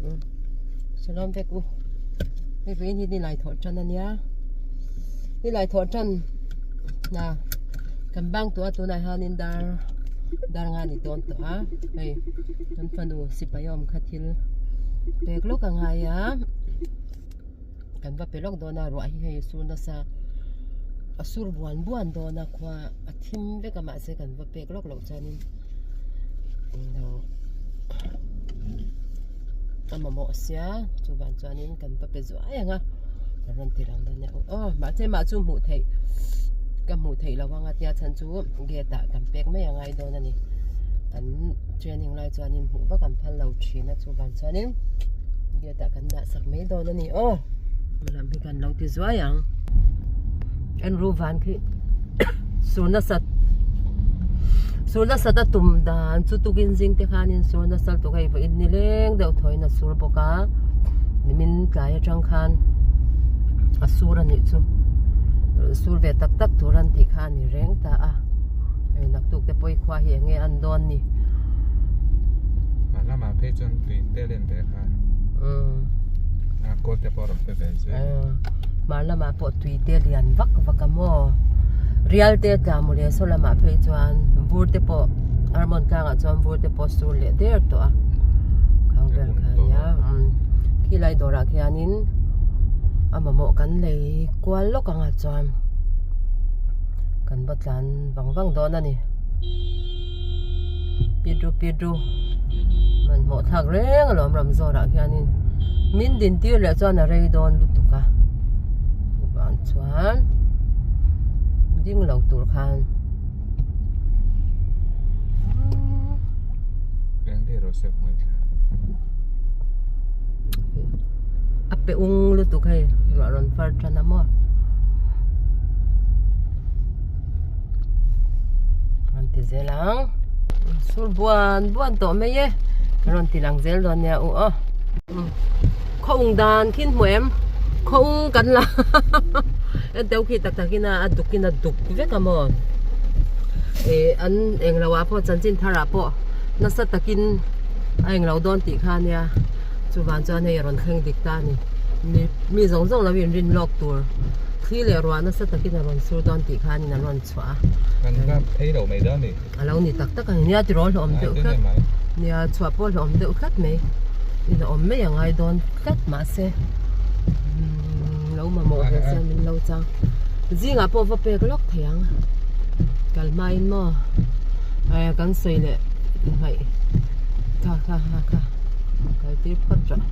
Shalom vek u. Hei vawiin hi nilai thawh tan a nia. Nilai thawh tan na kan bang tawh a tunah hianin dar dar nga ni dawn tawh a. Hei kan fanu sipai awm kha thil pek lawk a ngai a. Kan va pe lawk dawn a ruah hi hei sur nasa a sur buan buan dawn a khua a thim vek a mahse kan va pek lawk loh chuanin englo a mamawh sia chuvang chuanin kan va pe zuai ang a kan rawn ti lang dawn nia aw mahse mah chu hmuh theih ka hmuh theih loh anga tia chhan chu gate ah kan pek mai a ngai dawn a ni an training lai chuanin hmuh vak an phal lo thin a chuvang chuanin gate ah kan dah sak mai dawn a ni aw lam hi kan lo ti zuai ang en ru van khi sur nasat sur nasat a tum dan chu tukin zing te khanin sur nasal tuk hei vawiin ni leng deuh thawiin a sur bawk a nimin tlai atang khan a sur a nih chu sur ve tak tak tur an tih kha a ni reng ta a hei naktuk te pawh i khua hi enge an dawn ni. Mah lamah phei chuan tui te len ve kha a kawl te pawh a rawn pe ve zui. Hmar lamah pawh tui te lian vak vak a maw rial te tla maw le saw lamah phei chuan vur te pawh armon tlangah chuan vur te pawh sur leh der tawh a khang vel kha nia khilai dawrah khianin a mamawh kan lei kual lawk anga chuan kan va tlan vang vang dawn a ni. Pidu pidu hmanhmawh thlak reng alawm ram zawrah hianin min din tir leh chuan a rei dawn lutuk a chuvang chuan ding lo tur khan a pe ung lutuk hei ruah rawn far tan a maw. Rawn ti zel ang sur buan buan tawh mai e rawn ti lang zel dawn nia u aw khaw ung dan khin hmu em khaw ung kan la en teuh khi tak tak in a duk in a duk vek a maw ih an englo ah pawh chanchin thar ah pawh nasa takin a englo dawn tih kha ania chuvang chuan hei a rawn thleng dik ta a ni mi zawng zawng lo inrin lawk tur. Thli leh ruah nasa takin a rawn sur dawn tih khanin an rawn chhuah a. Kan kap thei lo mai dawn ni. A lo ni tak tak a ni. Nia tiraw hlawm deuh tlat. Nia chhuah pawh hlawm deuh tlat mai. In a awm mai a ngai dawn tlat mahse lo mamawh ve chuan min lo chang. Zingah pawh va pek lawk thei ang. Kal hmain maw kan sawi leh hmaih kha kha kha kha kal tir phawt rawh.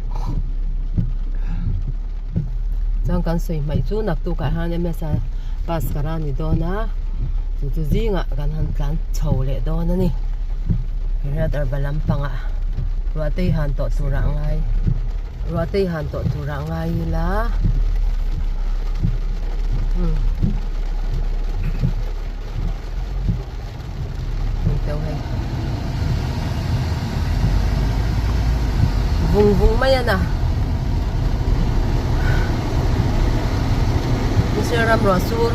Chuan kan sawi hmaih chu naktukah hian M_S_I bus ka ra ni dawn a chu chu zingah kan han tlan chho leh dawn a ni riat arba lampangah ruah te hi han tawh turah a ngai ruah te hi han tawh turah a ngai ila umm deuh hei vung vung mai a na Israel ram ruah sur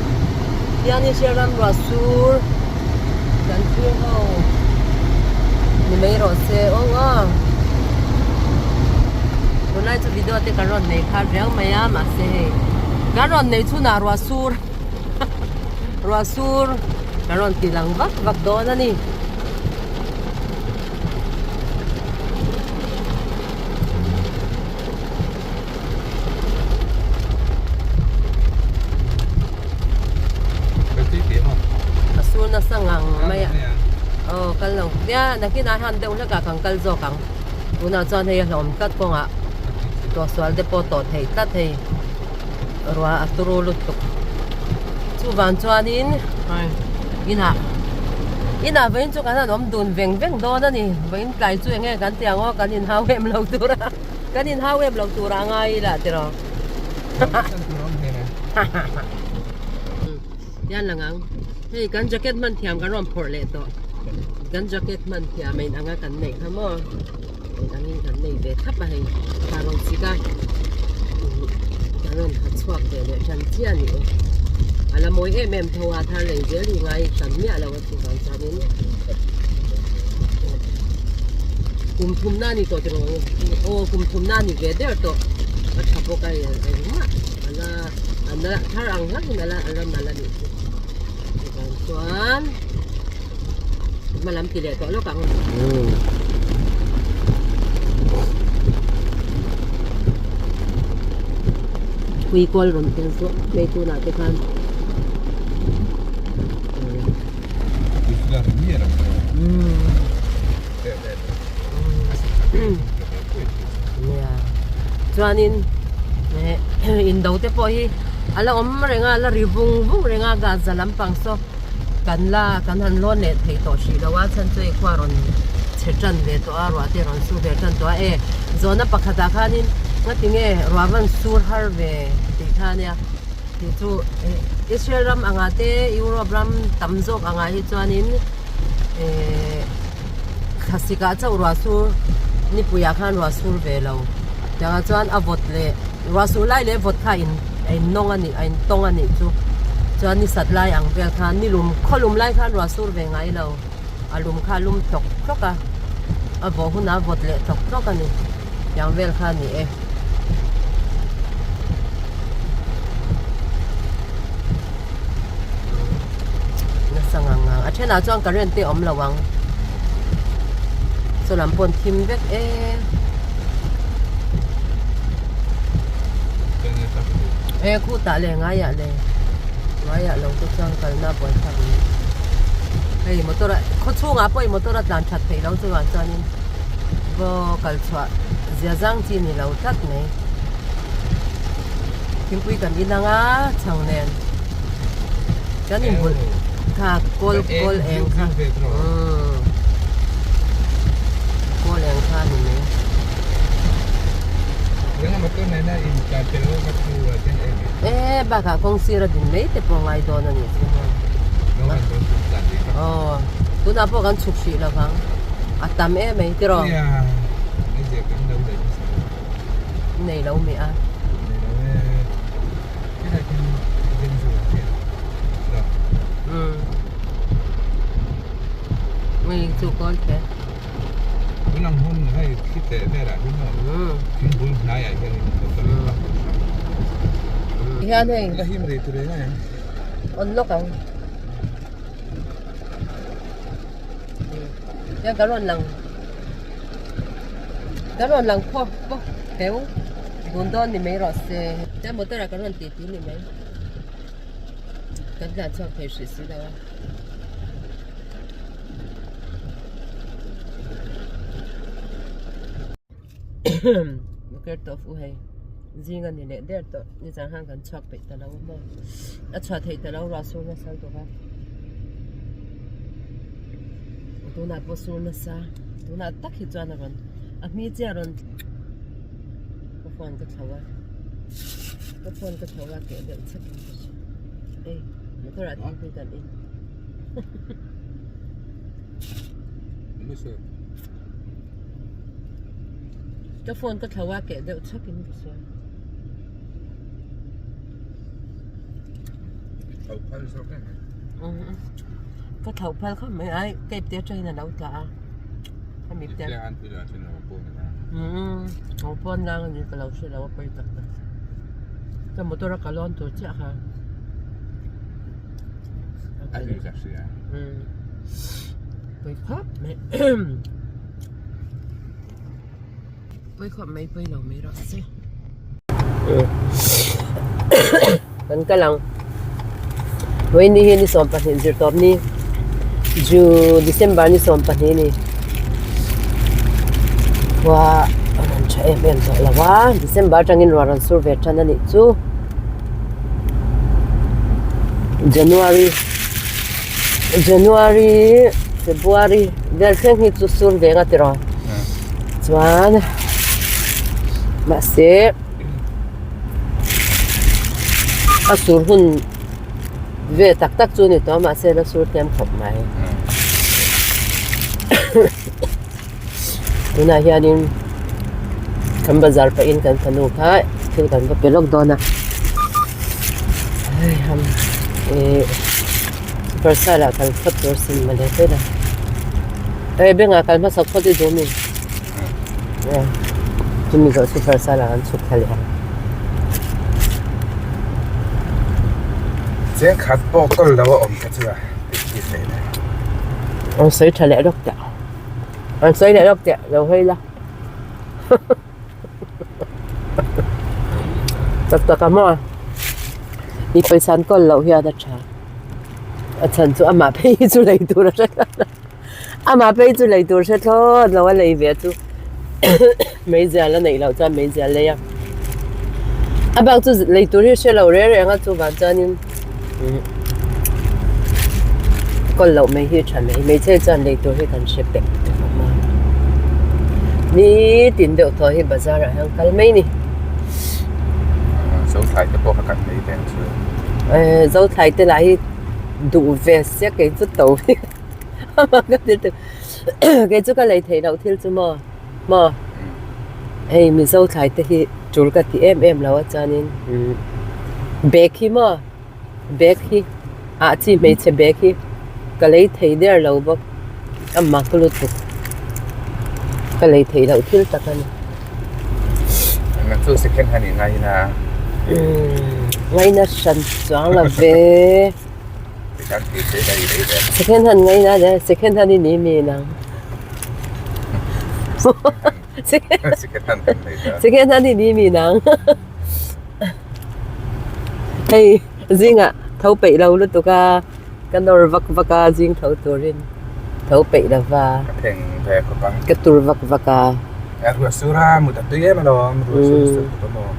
hian Israel ram ruah sur kan thlir ho ni mai rawh se aw aw tunlai chu video te kan rawn nei khat riau mai a mahse hei kan rawn nei chhunah ruah sur. Ruah sur ka rawn ti lang vak vak dawn a ni. A sur nasa ngang mai a aw kal lo nia nakinah hian deuh hlekah kan kal zawk ang tunah chuan hei a hlawm tlat kawngah tawhsual te pawh tawh theih tlat hei. Ruah a turu lutuk chuvang chuanin inah inah vawiin chu kan han awm dun veng veng dawn a ni vawiin tlai chu enge kan tih ang aw kan inhau em lo tur a kan inhau em lo tur a ngai ila tiraw hian lang ang hei kan jacket hman thiam kan rawn phawrh leh tawh kan jacket hman thiam a in anga kan neih kha maw. Engangin kan nei ve thlap a hei ta rawn sik a kan rawn ha chhuak ve leh tan chiah a ni e a la mawi em em tho a thar lei zel hi ngai tam miah lo a chuvang chuanin. Kum thumna a ni tawh tiraw aw kum thumna a ni ve der tawh a tha bawk a engmah a la a la thar ang hlauhin a la a la nalh a nih chu chuvang chuan hma lam ti leh tawh lawk ang. Pui kual rawn tel zawk mai tunah te khan. Chuanin indo te pawh hi a la awm reng a a la ri vung vung reng a Gaza lampang saw kan la kan han lawn leh thei tawh hrih lo a chhan chu hei khua rawn chhe tan ve tawh a ruah te rawn sur ve tan tawh a e zawhna pakhatah khanin ngatinge ruah van sur har ve tih kha ania. Tih chu Israel ram angah te Europe ram tam zawk angah hi chuanin ehh thlasik ah chauh ruah sur nipui ah khan ruah sur ve lo tiangah chuan a vawt leh ruah sur lai leh vawt kha a in a in nawng a nih a in tawng a nih chu chuan ni sat lai ang vel khan ni lum khaw lum lai khan ruah sur ve ngai lo a lum kha a lum tlawk tlawk a a vawh hunah a vawt leh tlawk tlawk a ni tiang vel kha a ni e. Nasa ngang ngang a thenah chuan current te awm lo ang saw lam pawh an thim vek e. E khutah leh ngaiah leh ngaiah lo te chuan kalna buai thlak a ni hei motor ah khaw chhungah pawh motor a tlan that theih loh chuvang chuanin vaw kal chhuah. Zia zang chi ni lo tlat mai. Thingpui kan in ang a chhang nen kan inbulh kha kawl kawl eng kha umm kawl eng kha a ni mai. E bakah kawng sir a din mai te pawh ngai dawn a nih chu maw. Aw tunah pawh kan chhuk hrih lovang a tam em mai tiraw. Nei lo mi a. Umm Ngei chu kawl the. Hian hei on lawk ang. Hian ka rawn lang ka rawn lang pawp pawp peu dun dawn ni mai rawh se chuan motor ah ka rawn tih tih ni mai kan tlan chhuak thei hrih si lo a. Ker tawh fu hei zing a ni leh der tawh nizan khan kan chhuak peih ta lo maw a chhuah theih ta lo ruah sur nasa lutuk a tunah pawh sur nasa tunah tak hi chuan a rawn a hmi chiah a rawn ka phone ka thlo a ka phone ka thlo a keh deuh chhek in ka hria hei motor ah thingpui kan in. Ka phone ka thlo a keh deuh chhak in ka hria. Thlo phal zawk em? Ka thlo phal khawp mai ai tape te atangin a lo tla a. A mi te. Ho pawn lang a ni ka lo hre lo a pawi tak tak. Ka motor a ka lawn tur chiah kha. A ri ka hria. Pawi khawp mai. Pawi khawp mai pawi lo mai rawh se. Kan kal ang. Vawiin ni hi ni 12 zirtawp ni Ju December ni 12 ni. Khua a rawn tha em em tawh lo a December atangin ruah rawn sur ve tan a nih chu. January January February vel thleng hi chu sur veng a tiraw chuan mahse a sur hun ve tak tak chu a ni tawh a mahse la sur tlem khawp mai tunah hianin kan bazar pahin kan fanu kha thil kan va pe lawk dawn a heihan ihh super style ah kal phawt tur sin mawle teh la hei bank ah kal hmasak phawt i duh mi. Chumi zawh super sala kan chhuk thla leh ang. Cheng khat pawh kawl lo a awm kha chu a tih khi theih le. An sawi tha leh rawk teh. An sawi leh rawk teh lo hawi la. Tak tak a maw? Mi pawisa an kawl loh hian a tha. A chhan chu amah phei hi chu lei tur a hre tlat a. Amah phei chu lei tur hre thlawt lo a lei ve chu meizial a neih loh chuan meizial lei a. A bak chu lei tur hi hre lo reng reng a chuvang chuanin kawl loh mai hi a tha mai. Hmeichhe chuan lei tur hi kan hre pek khawp a. Nitin deuh thaw hi bazar ah hian kal mai a ni. Zothlai te pawh kha kan lei ve ang chu. Zothlai te lah hi duh ve sia kei chu to hi. Kei chu ka lei theih loh thil chu maw maw hei Mizo thlai te hi tul ka ti em em lo a chuanin bag hi maw bag hi ah chi hmeichhe bag hi ka lei thei der lo bawk a mak lutuk ka lei theih loh thil tak a ni. Chu second hand in ngaina ngaina hran chuang lo ve. Second hand ngai na le second hand in mi nang. Second hand in mi nang. Hei zinga tho peih lo lutuk a ka nawr vak vak a zing tho turin tho peih lo va. Ka pheng ve khawp ang. Ka tur vak vak a. Ruah sur a mut a tui em alawm ruah sur sur khawp a maw.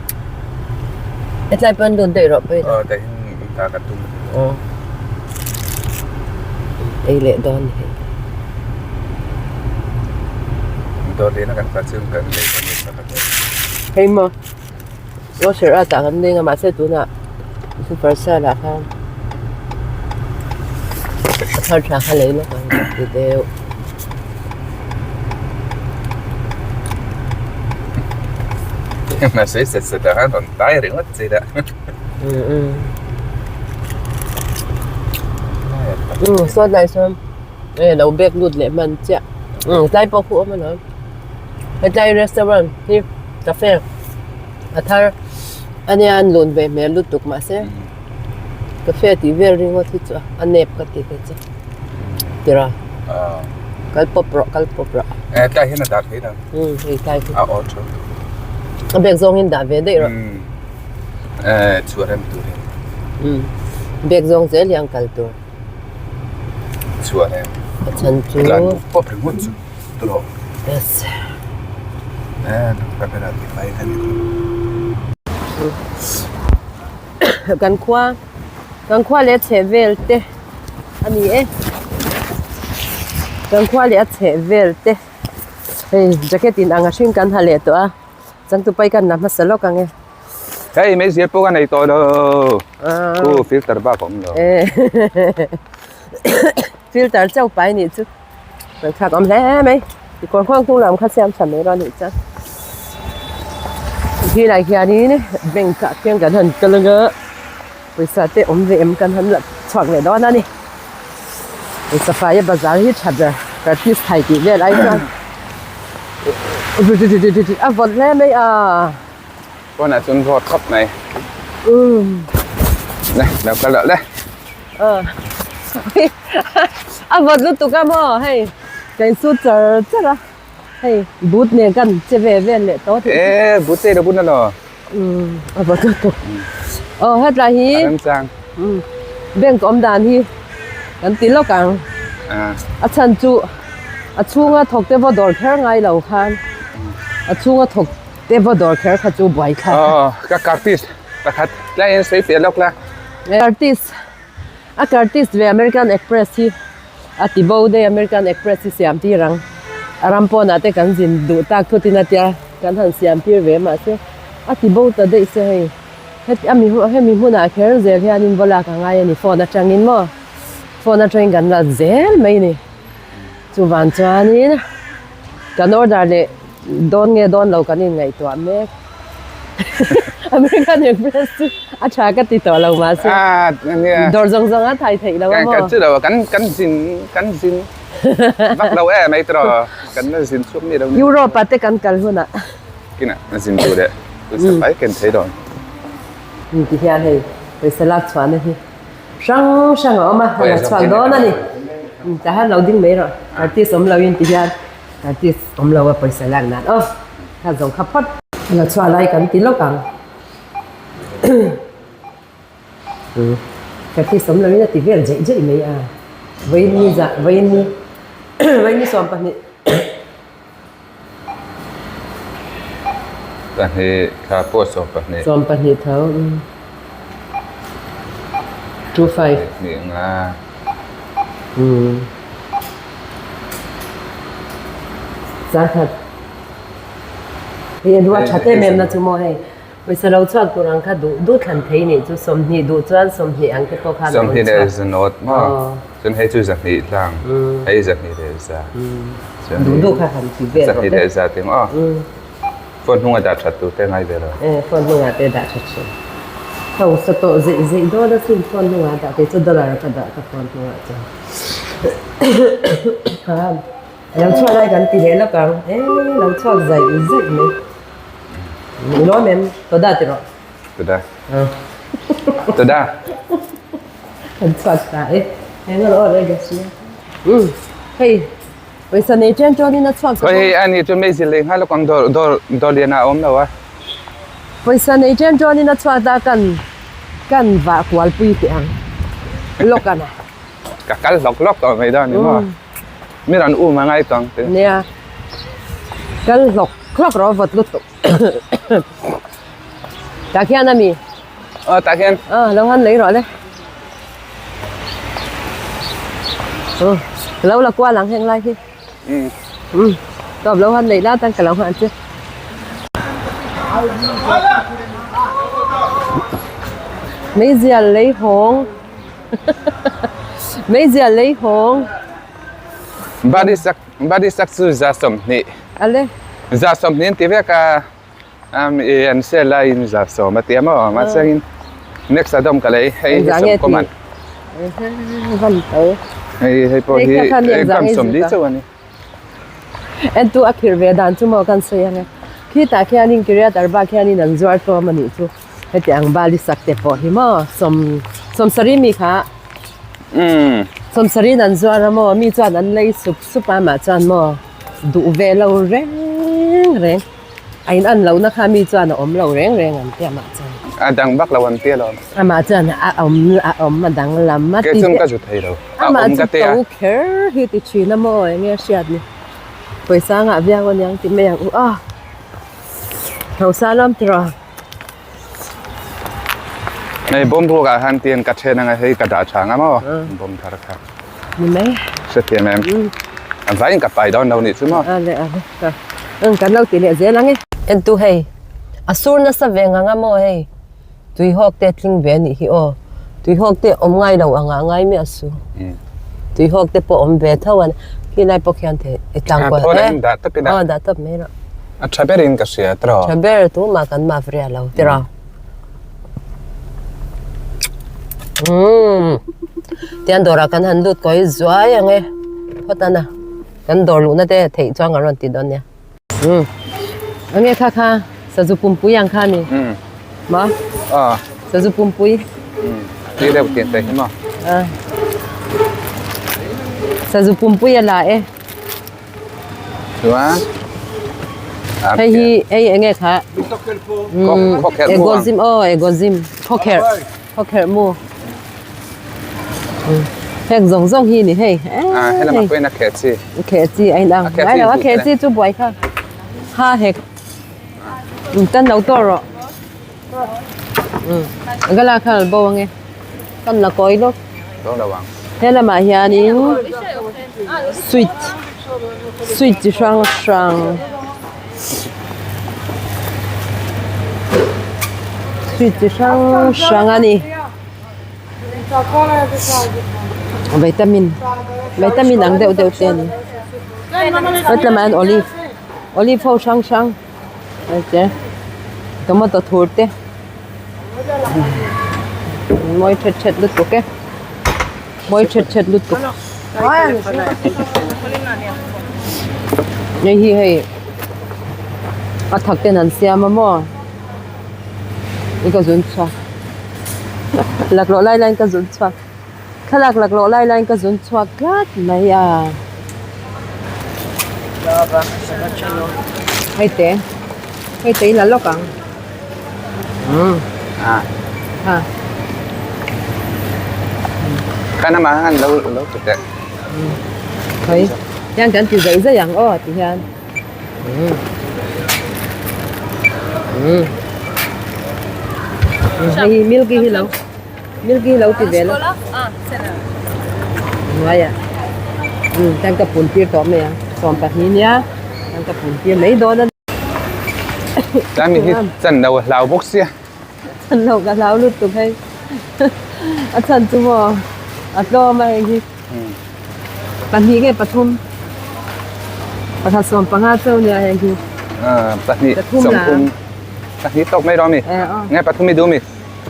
Hetlai pawn lut daih rawh pawh ila. Aw dahin ta ka tum. Aw. Ei leh dawn ni hei. Dawr lehna kan kal chu kan lei dawn ni ka ti. Hei maw washer a tah kan ding a mahse tunah super cell ah khan a thar tha kha lei lawk ang ti deuh. Mahse set set ah khan rawn tai ringawt che ila. Umm sawn lai sawn e lo bag lut leh hman chiah umm tlai pawh khu awm alawm hetlai restaurant hi cafe a thar ania an lun ve hmel lutuk mahse cafe tih vel ringawt hi chu a nep ka ti kei chu tira kal pawp rawh kal pawp rawh tlai hian a dah thei lo umm hei tlai hi a aw tho a bag zawngin dah ve daih rawh. Eh chhuah rem tur in. Umm bag zawng zel hi an kal tur. Chhuah rem. A chhan chu. Tlan buk pawp ringawt chu tawh. Yes. Eh camera ti fai kha ni. Kan khua kan khua leh a chheh vel te a ni e. Kan khua leh a chheh vel te hei jacket in ang a hring kan ha leh tawh a. Changtupai kan la hmasa lawk ang e. Hei meizial pawh ka nei tawh lo. Khu filter bak a awm lo. Filter chauh pai nih chu kan thlak awm hle mai. Kawr nghawng hnung lam kha siam tha mai rawh nih chuan. Khi lai hianin bank ah khian kan han kal anga pawisa te awm ve em kan han la chhuak leh dawn a ni. Pawisa faia bazar hi tha ber practice thai tih vel ai chuan. A vawt hle mai a. Pawnah chuan vawt khawp mai. Le lo kal loh le. A vawt lutuk a maw hei ka insut char char a hei boot nen kan che ve vel leh tawh tih. E boot te i lo bun alaw. A vawt lutuk. Aw hetlai hi. A remchang. Bank awm dan hi kan ti lawk ang. A chhan chu a chhunga thawk te vaw dawr kher ngai lo khan a chhunga thawk te vaw dawr kher kha chu buai thlak. Aw ka kartis pakhat tlaiin sawi fiah lawk la. Kartis a kartis ve American Express hi a ti bo daih American Express hi siam tir ang a ram pawnah te kan zin duh tak thutin a tia kan han siam tir ve mahse a ti bo ta daih se hei. Heti a mi hemi hmunah kher zel hianin vaw lak a ngai a ni phone atangin maw phone atangin kan la zel mai a ni chuvang chuanin kan order leh dawn nge dawn lo kan inngaihtuah mek American Express chu a tha ka ti tawh lo mahse dawr zawng zawng a thai theih lo a maw kan chu lo kan kan zin kan zin. Vak lo e mai tiraw kan la zin chhuak mi lo ni. Europe ah te kan kal hunah. Kinah na zin duh leh pawisa fai ken thei dawn. Ti hian hei pawisa lak chhuahna hi hrang hrang a awm a, a la chhuak dawn a ni. Tah hian lo ding mai rawh artist awm lo in ti hian artist awm lo a pawisa lak nan aw kha zawng kha phawt. A la chhuah lai kan ti lawk ang. Ka thi sawm loin a ti vel jeih jeih mai a, vawiin ni zah vawiin ni vawiin ni 12. Pahnih thla pawh 12. 12 tho 25. Hnih nga. Zakhat. Hei a ruat tha em em na chu maw hei. Pawisa lo chhuak tur ang kha duh duh thlan thei nih chu 20 duh chuan 20 ang te pawh khan a rawn chhuak. 20 leh zanawt maw? Chuan hei chu 200 hlang. Hei 200 leh za. Duh duh kha han ti vel rawh te. 200 leh za ti maw? Phone hnunga dah that tur te ngai ve lo. E phone hnunga te dah that thin. Hausa tawh zeih zeih dawn a sin phone hnunga dah kei chu dollar ka dah ka phone hnungah chuan. Lo chhuak lai kan ti leh lawk ang. E lo chhuak zaih zaih mai. I lawm em? Toda ti rawh. Toda. Toda. Kan chhuak ta e. Eng a lo e sia. Um. Hei. Pawisa nei chen chuan in a chhuak ta. Hei ani chu mei zil lei nghal lawk ang dawr dawr dawr lian ah a awm lo a. Pawisa nei chen chuan in a chhuak ta kan kan vah kual pui teh ang. Lawk ana. Ka kal hlawk hlawk tawh mai dawn ni maw? Mi rawn um a ngai tawh ang te. Nia. Kal hlawk hlawk rawh vawt lutuk. Tah khian ami? Aw tah khian. Aw lo han lei rawh le. Aw lo la kual ang heng lai hi. Um tawp lo han lei la tan ka lo nghah che. Meizial lei hawng. Meizial lei hawng. Body sak body sak chu 20. Ale. 20 an ti vek a um i an sale laiin 10 a ti a maw mahse next a dawm ka lei hei hi 10 man. Van to. Hei hei pawh hi gram 40 chauh a ni. Entu a khirh ve dan chu maw kan sawi ang e. Khitah khianin Kiryat Arba khianin an zuar tlawm a nih chu. Heti ang bali sak te pawh hi maw sawm sawmsarih mi kha sawmsarih in an zuar a maw mi chuan an lei sup sup a mah chuan maw duh ve lo reng reng a in an lohna kha mi chuan a awm lo reng reng an tia mah chuan a dang vak lo an tia lo amah chuan a awm a awm a dang lam a ti kei chuan ka zu thei lo a awm ka tia to kher hi ti thin a maw eng nge a hriat ni pawisa ngah viau aniang ti mai ang u a hausa lam tiraw. Hei bawm ruk ah khan tian ka then anga hei ka dah tha anga maw bawm thar kha. Ni mai. Hrethiam em? A vaiin ka pai dawn lo nih chu maw? Ale ale ka eng kan lo ti leh zel ang e. Entu hei a sur nasa ve ngang a maw hei tuihawk te tling ve anih hi aw tuihawk te awm ngai lo anga ngai miah su tuihawk te pawh awm ve tho a khilai pawh khian thei i tlang kual e aw dah tawp mai rawh. A tha berin ka hria tiraw? Tha ber tumah kan maf ria lo tiraw? Umm tian dawrah kan han lut kawi zuai ang e phawt a na kan dawr luhna te theih chuan kan rawn ti dawn nia. Umm enge kha kha sazu pumpui ang kha a ni maw? Aw. Sazu pumpui. Umm tui deuh tiang te hi maw? Sazu pumpui a la e. Chuan Hei hi hei enge kha egozim aw egozim khawkherh khawkherh mu heng zawng zawng hi ni hei a helama pawhin a kheh chi kheh chi a inang ngai lo a kheh chi chu buai kha ha hek tan lo tawh rawh gala kha bo ange kan la kawi lawk he lamah hianin sweet sweet chi hrang hrang sweet chi hrang hrang a ni vitamin vitamin ang deuh deuh te a ni hetlaiah hian olive olive ho hrang hrang. Tomato thur te mawi thet thet lutuk e mawi thet thet lutuk. Hei hi hei a thak ten an siam a maw i ka zun chhuak laklawh lai laiin ka zun chhuak thlalak laklawh lai laiin ka zun chhuak tlat mai a hei te hei te i la lawk ang a Kan amah han lo lo ti teh. Hei hian kan ti zaih zaih ang aw ti hian. Hei milky hi lo milky hi lo ti ve lo. Hnuaiah tan ka pun tir tawh mai ang 12 nia tan ka pun tir mai dawn a. Chuan mi hi chan lo a hlau bawk sia. Chan lo ka hlau lutuk hei. A chan chu maw a tlawm a hei hi. Pahnih nge pathum. Pakhat 15 chauh nia hei hi. Pahnih sawmthum. Pahnih tawk mai rawh mi. Nge pathum i duh mi.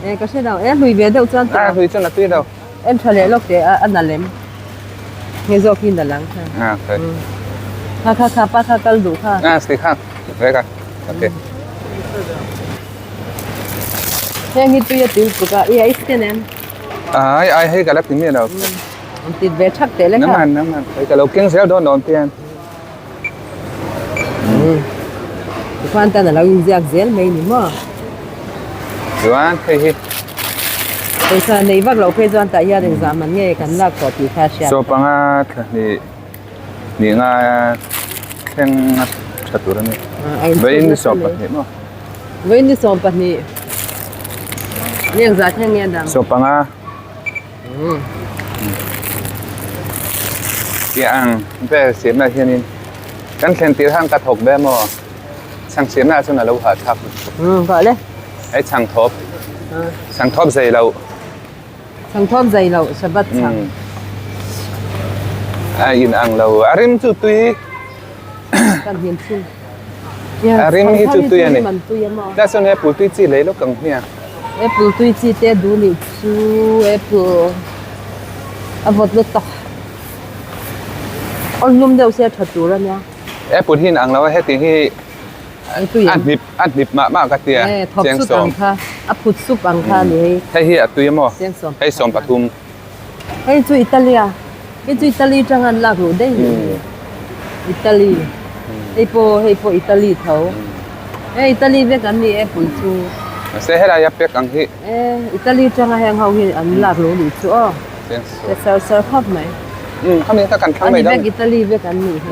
E ka hre lo e hlui ve deuh chuan. A hlui chuan a tui lo. En tha leh lawk teh a a na lem. Nge zawk hi na lang kha. Ah okay. Kha kha kha pa kha kal duh kha. Ah si kha. Ve ka. Okay. Heng hi tui a tui tuk a i ice te nen. Ai ai hei ka la ti mi lo. An tit ve thak teh le kha. Naman naman. Hei ka lo keng zel dawn dawn tian. Tikhuan tan a lo inziak zel mai ni maw? Chuan hei hi. Pawisa nei vak loh phei chuan tah hian engzah man nge kan lak tawh tih kha a hriat. Chaw panga thla hnih hnih nga thleng a tha tur a ni. Vawiin ni 12 maw? Vawiin ni 12. Ni engzah thleng nge dang? Chaw panga. Tih ang vel siamna hianin kan thlen tir han ka thawk ve maw chhang siamna chuan a lo hah thlak vah le hei chhang thawp chhang thawp zei lo chhang thawp zei lo sabat chhang a in ang lo a rim chu tui kan hian thung a rim hi chu tui ani ta sawn apple tui chi lei lawk ang hmiang apple tui chi te duh nih chu apple a vawt lutuk awn hlum deuh se a tha tur ania apple hi in ang lo a heti hi a hnip a hnip mah mah ka tia chiang sawm kha a phut sup ang kha ani hei hei hi a tui amaw hei 13 Hei chu Italy a, hei chu Italy tang an lak luh daih nih hi. Italy. Hei pawh hei pawh Italy tho. Hei Italy vek an ni apple chu. Mahse helai a pack ang hi. E Italy tanga heng ho hi an lak luh nih chu aw. Te sar sar khawp mai. Khami kha kan thlang mai dawn. Ani vek Italy vek an nih hi.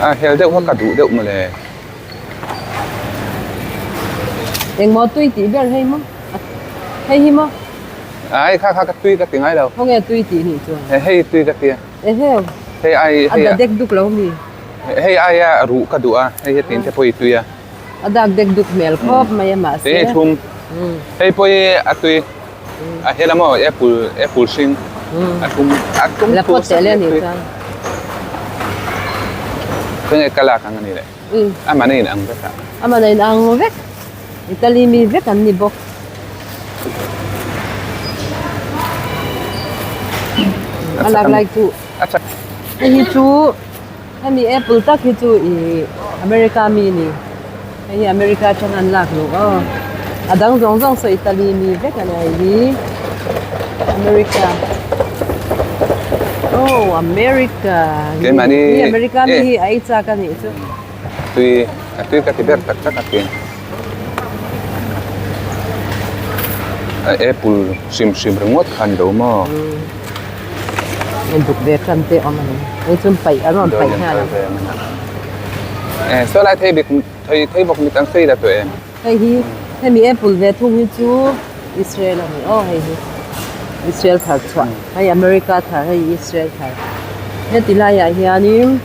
A hel deuh kha ka duh deuh mawle. Engmaw tui tih ber hei maw? Hei hi maw? Ai kha kha ka tui ka ti ngai lo. Khawnge tui tih nih chuan? He hei tui ka ti a. Eheu. Hei ai hei a. A da dek duk lo mi? Hei ai a ruh ka duh a, hei hi tin te pawh i tui a. A dak dek duk hmel khawp mai a mahse. Hei thlum. Hei pawh hi a tui. A hela maw apple apple hring. A thlum a thlum La phawt teh le nih chuan. Khawnge ka lak ang a ni le. A man a in ang vek a. A man a in ang vek. Italy mi vek an ni bawk. A lak lai chu. Hei hi chu hemi apple tak hi chu i America mi a ni. Hei hi America atang an lak luh aw. A dang zawng zawng saw Italy mi vek a ni hei hi America. Oh America. Keimahni Hi America mi hi a ei chak a nih chu. Tui a tui ka ti ber tak tak a ti. A apple hrim hrim ringawt kha a ni lo maw? Hei duk ve tan te awm a ni. Hei chuan paih a rawn paih nghal ang. Eh saw lai thei bik thei thei bawk mit ang sawi la tawh em? Hei hi hemi apple ve thung hi chu Israel a ni aw hei hi Israel thar chhuah hei America thar hei Israel thar heti laiah hianin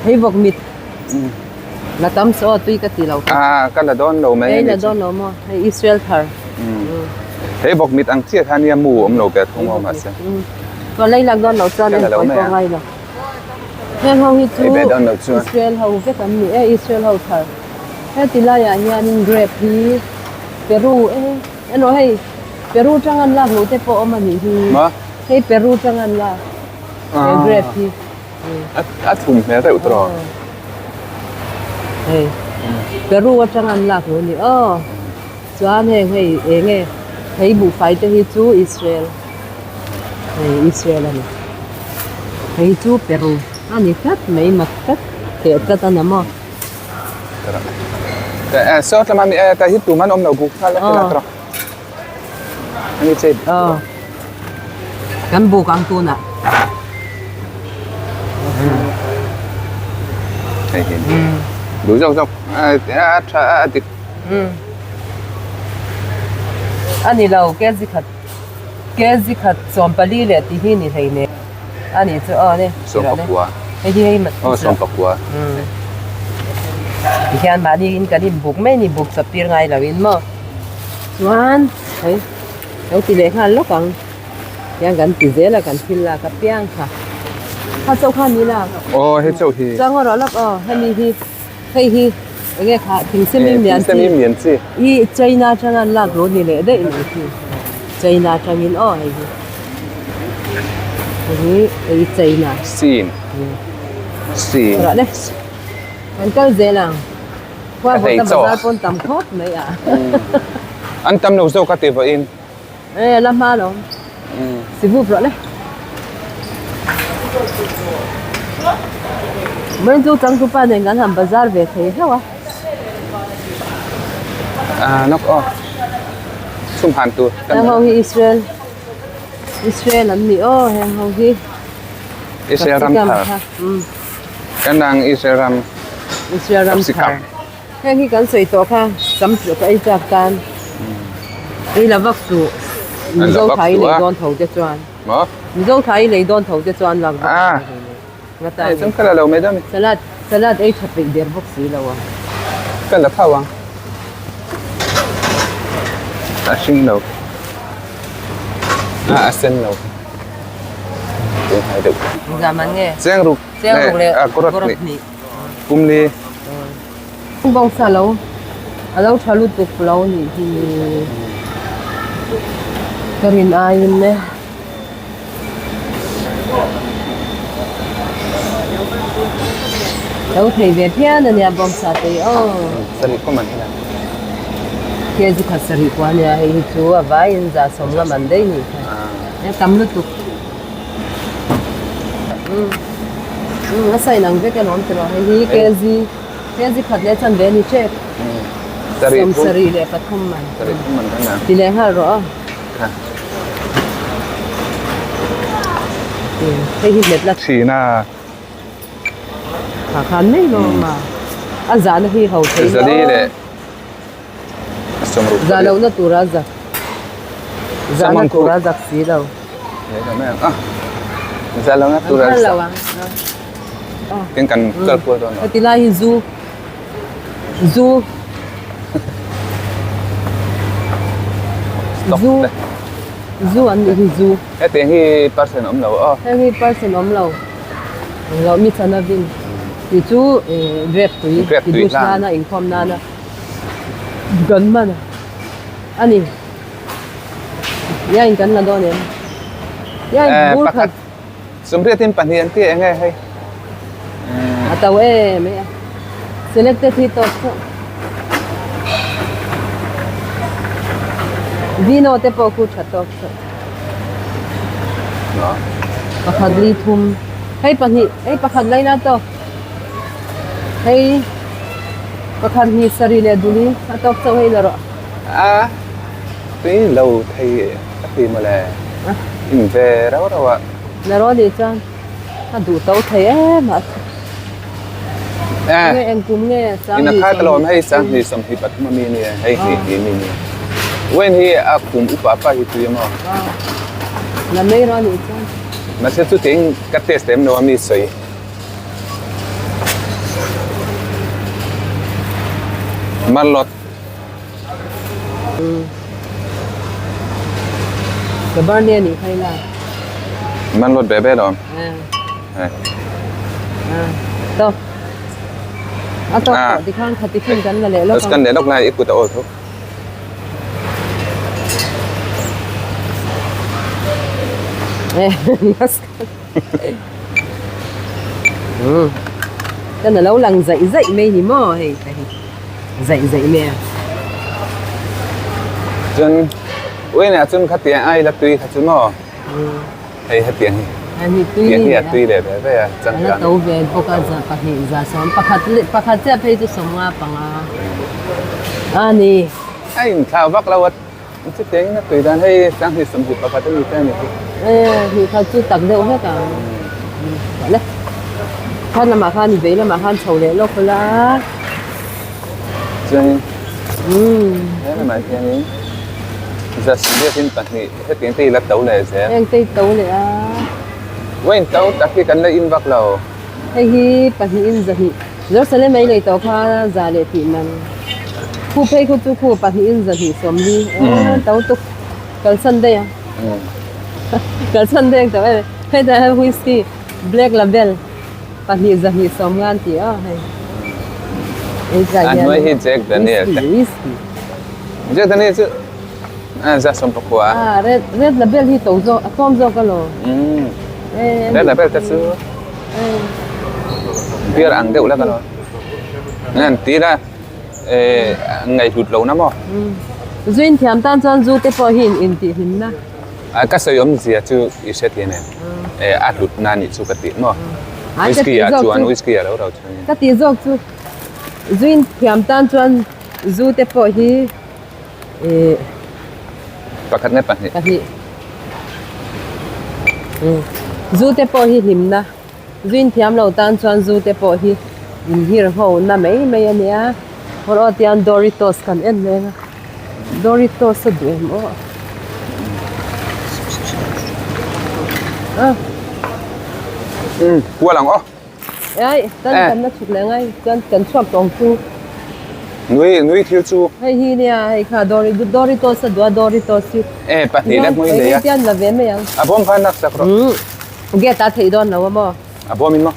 Hei vawk mit la tam saw a tui ka ti lo kha. Ah ka la dawn lo mai ani. Hei la dawn lo maw hei Israel thar. Hei vawk mit ang chiah kha nia mu awm lo ber thung awm mahse. Chuan lei lak dawn lo chuan en kawi pawh ngai lo. Heng ho hi chu Israel ho vek an ni e Israel ho thar. Heti laiah hianin grape hi Peru e emaw hei Peru tang an lak luh te pawh awm a nih hi. Maw? Hei Peru tang an lak. He grape hi. A thum hmel reuh tawh. Hei Peru atang an lak lo ni aw. Chuan heng hei eng nge thei buhfai te hi chu Israel. Hei Israel a ni. Hei chu Peru a ni tlat mai mak tlat teh tlat a na maw. Saw tlama mi ta hi tuman awm lo buk nghal a ti la. Ani che. Aw. Kan buk ang tunah. Hei hi. Duh zawk zawk a tha a dik. A ni lo kg khat kg khat 14 leh tih hi ni hlei nen a nih chu aw ni. 14. Hei hi hei Aw 14. Tihian mahni in kan inbuk mai ni buk chawp tir ngai lo in maw. Chuan hei lo ti leh nghal lawk ang hian kan ti zel a kan thil lak apiang kha. Kha chauh kha ni lak. Aw hei chauh hi. Chuang erawh lawk aw hemi hi hei hi eng nge kha thingsemim lian chi. Thingsemim lian chi. I China atanga an lak rawh ni leh daih mai khi. China atangin aw hei hi. Hei hi hei China. Sin. Sin. Rawh le. Kan kal zel ang. Khua vawta bazar pawn tam khawp mai a. An tam lo zawk a ti vawiin. E la hma lo. Sivup rawh le. Vawiin chu changtupa nen kan han bazar ve thei hlauh a. A nawk aw. Chhum han tur. Heng ho hi Israel Israel an ni aw heng ho hi. Israel ram thar. Kan dang Israel ram. Israel ram thar. Heng hi kan sawi tawh kha tam chu ka ei chak tan. Ei la vak suh. Mizo thai lei dawn tho te chuan. Maw? Mizo thai lei dawn tho te chuan lak vak. Ah. Ngata. Ei chung kala lo mai dam. Salad salad ei tha peih der bawk si lo a. Ka la phau ang. A hring lo. A a sen lo. Zaman nge? Cheng ruk Cheng ruk leh gorot hnih. Kum li. Bawngsa lo a lo tha lutuk lo nih hi ka rin aiin e. Lo thei ve phian a nia bawngsa te hi aw. Sarih kawm an hian. Kg khat sarih pawh a nia hei hi chu a vaiin za sawm ngam an daih nih kha. E tam lutuk. Umm a sain ang vek alawm tiraw hei hi kg kg khat leh chan ve a ni tep. 73 man. Ti leh nghal rawh a. Hei hi hmet la. Thin a. Kha khan mai lawm a. A zahna hi ho thei lo. Zali leh Zah lohna tura zak. Zahna tura zak si lo. Zah lohna tura zak. Tin kan kal kual dawn lo. Heti lai hi zu. Zu. Zu. Zu an nih hi zu. Hetiang hi person awm lo aw. Heng hi person awm lo. Englo mi chan a vin. Tih chu grape tui kiddush nana inkhawm nana kan hman a ni. Iain kan la dawn em? Iain bur khat. Sumriatin pahnih an ti eng nge hei? A to em e a. Selected hi tawp chauh. Vino te pawh khu tha tawk chauh. Pakhat li thum. Hei pahnih, hei pakhat laina tawk. Hei pakhat hnih sarih leh duli a tawk chauh hei la rawh. A tui lo thei a ti mawle. In ve rau rau a. La rawh nih chuan a duh to thei em a. Nge eng kum nge sang In a khai talawm hei sang hnih 23 a mi nia hei hnih hnih mi nia. Wen hi a kum upa pa hi tui a maw. La mai rawh nih chuan. Mahse chutiang ka test em lo a mi sawi. Marlot. Ka birthday a nih kha ila. Marlot ve ve lo. To. A to ti khan khati khin kan la leh lawk ang. Kan leh lawk lai i kut a awl tho. Kan alo lang zaih zaih mai ni maw hei te hi zaih zaih mai a. Chuan uihnah chuan khatiang ai la tui kha chu maw hei hetiang hi tiang hi a tui leh ve ve a changkang. A la to ve bawk a za pahnih za sawm pakhat pakhat chiah phei chu sawmnga panga a ni. A inthlau vak lo a. Chutiangin a tui dan hei sanghnih 21 a ni te a ni hi. Eh, hnih khat chu tak deuh hlek ang. Le. Khan lamah khan i vei lamah khan chho leh lawk la. Chuanin he lamah hianin zasbiakin pahnih hetiang te i la to leh zel. Heng te i to leh a. Wine to tak hi kan la in vak lo. Hei hi pahnihin zahnih Jerusalem a i nei tawh kha za leh tih man khu phei khu chu khu pahnihin zahnih sawmli aw to tuk kalsan daih a kalsan daih ang tawh em hetah hian whisky black label pahnih zahnih sawmnga an ti a hei A hnuai hi Jack Daniel te whisky Jack Daniel chu za sawm pakua a red red label hi to zawk a tlawm zawk alawm red label te chu Beer ang deuh lek alo. Ngan ti la eh ngaih hlut lo na maw. Zuin thiam tan chuan zu te pawh hi in in tih hlim na. A ka sawi awm zia chu i hre thiam em. Eh a hlut na nih chu ka tih maw. Whisky ah chuan whisky a lo ro chuan. Ka tih zawk chu zuin thiam tan chuan zu te pawh hi eh Pakhat nge pahnih. Pahnih. Zu te pawh hi hlimna, zuin thiam lo tan chuan zu te pawh hi inhir ho na mai mai a nia. Hawr aw tian Doritos kan en reng a, Doritos a duh em aw. A. Kual ang aw. Ai, kan kan la chhuk leh ngai, chuan kan chhuak tawng chu. Nui, nui thil chu. Hei hi nia, hei kha Dori, Doritos a duh a, Doritos hi. E, pahnih lek hmui nei a. Tian la ve mai ang. A bawm khan lak sak rawh. Um, gate a theih dawn lo a maw? A bawm in maw?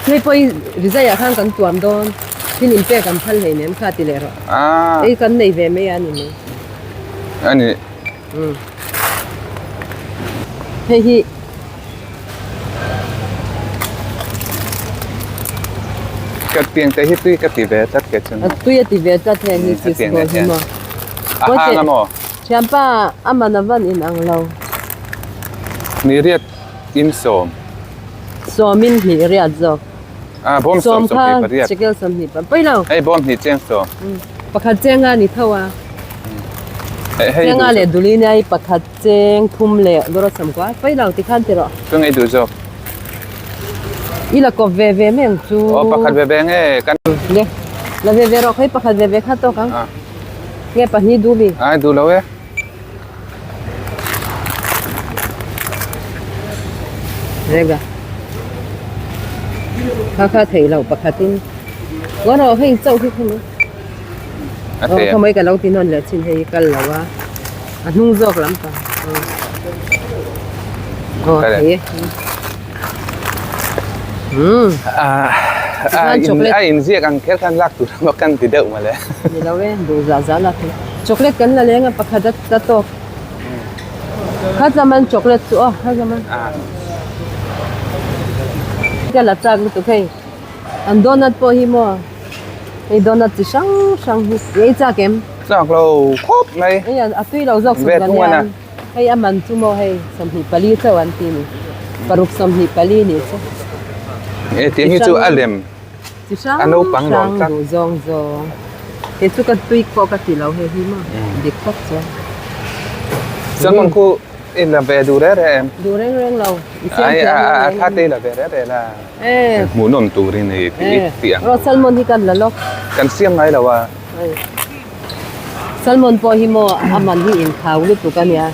Hei pawh i rizai ah khan kan tuam dawn, thil in pek an phal hleinem kha ti leh rawh. Ah. Hei kan nei ve mai a ni mai. A ni. Um. Hei hi. Ka tiang te hi tui ka ti ve tlat ke chuan. A tui a ti ve tlat heng hi cheese ball hi maw. A hang a maw? Thianpa a man a van in ang lo. Ni riat in sawm. Sawm in hnih riat zawk. A bawm sawm sawm hnih pariat. Shekel 20 pawi lo. Hei bawm hnih cheng sawm. Pakhat cheng a ni tho a. Hei Cheng a leh duli nia i pakhat cheng thum leh dawr a sam kual pawi lo tikhan ti rawh. Chu ngei duh zawk. I la kawp ve ve mai ang chu. Aw pakhat ve ve nge kan. Le la ve ve rawh hei pakhat ve ve kha tawk ang. Nge pahnih duh mi. Ai duh lo e. Rega. Kha kha thei lo pakhatin. Ngaw rawh hei chauh hi kha mai. A thei a. Kha mai ka lo ti nawn leh chin hei kal lo a. A hnung zawk lampang. Aw thei e. Um. A in ziak ang kher khan lak tur emaw kan ti deuh mawle. Ni lo e, duh zah zah lak hi. Chocolate kan la leng a pakhat a tawk. Kha zaman chocolate chu aw, kha zaman. Ka la chak lutuk hei. An donut pawh hi maw hei donut chi hrang hrang hi ei chak em? Chak lo khawp mai. Hei a tui lo zawk suk kan hian hei a man chu maw hei 24 chauh an ti ni paruk 24 nih chu. E tiang hi chu a lem chi hrang hrang duh zawng zawng kei chu ka tui pawh ka ti lo hei hi maw dik tak chuan. Salmon khu i la ve duh reng reng em? Duh reng reng lo i siam thiam lo A tha te i la ve reng reng la. Hmuhnawm turin hei tih tih ang. Rawh salmon hi kan la lawk. Kan siam ngai lo a. Salmon pawh hi maw a man hi inthau lutuk a nia.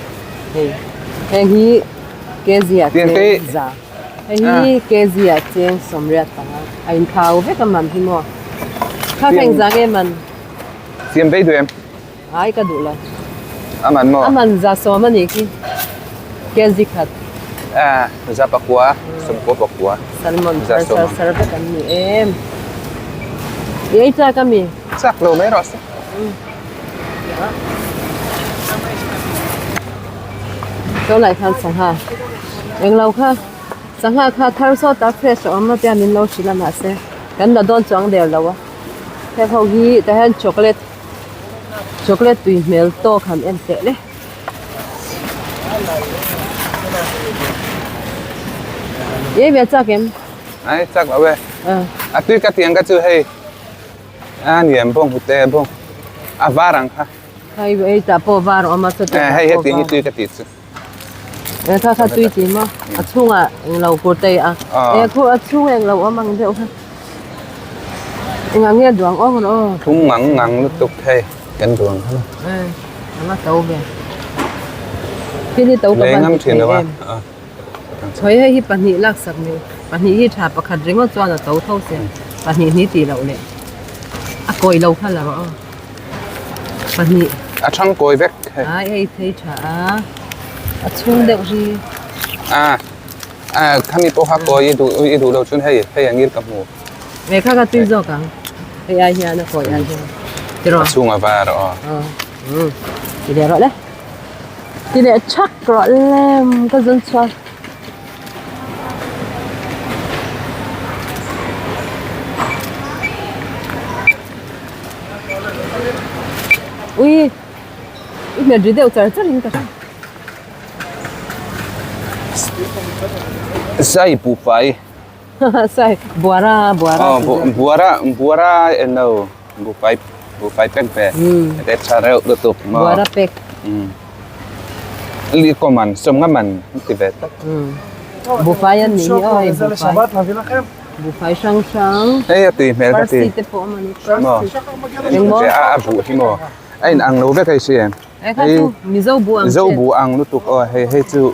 Hei heng hi kg ah cheng za. Hei hi kg ah cheng 85 a inthau vek a man hi maw. Kha heng za nge man? Siam vei duh em? Ai ka duh lo. A man maw? A man za sawm a nih khi. Kg khat. A za pakua, sawmkua pakua. Salmon thar sar sar vek an ni em. I ei chak a mi? Chak lo mai rawh se. Tunah khan sangha. Englo kha sangha kha thar sawt a fresh a awm a tia min lo hrilh a mahse kan la dawn chuang der lo a heng ho hi tah hian chocolate chocolate tui hmel tawk han en teh le. Ei ve chak em? Ai chak lo e. A tui ka tiang ka chu hei a niam bawng hute bawng a var ang kha. Hei ei ta pawh var a awm a chutiang Hei heti hi tui ka tih chu. E kha kha tui ti maw? A chhungah englo kurtai a. E khu a chhung englo awm ang deuh kha. Engah nge duang awng rawh aw. Thum ngang ngang lutuk hei kan duang kha. E a to ve. Thil hi to ka van ti thei em. Chhoi hei hi pahnih laksak ni pahnih hi tha pakhat ringawt chuan a to tho se pahnih ni tih loh leh a kawi lo kha la rawh aw. Pahnih. A thang kawi vek hei. Ai hei thei tha a. A chhung deuh hi. A a khami pawh kha kawi i duh i duh lo chuan hei hei ang ir ka hmu. Ve kha ka tui zawk ang. Hei ai hian a kawi ai hian. Tiraw. A chhung a var aw. Aw. Um. Ti leh rawh le. Ti leh thak rawh le ka zun chhuak. Ui i hmel ri deuh char char in ka hria. Sai buhfai. Sai buara buara. Oh buara buara eno buhfai buhfai pek ve. Te tha reuh lutuk maw. Buara pek. Li ko man sawm nga man ti ve tak. Buhfai an nih hi aw hei buhfai. Buhfai hrang hrang. Hei a tui hmel ka ti. Parsi te pawh awm a ni. Maw? Engmaw? A a buh hi maw? A in ang lo vek hei si em? E kha chu Mizo buh ang Mizo buh ang lutuk aw hei hei chu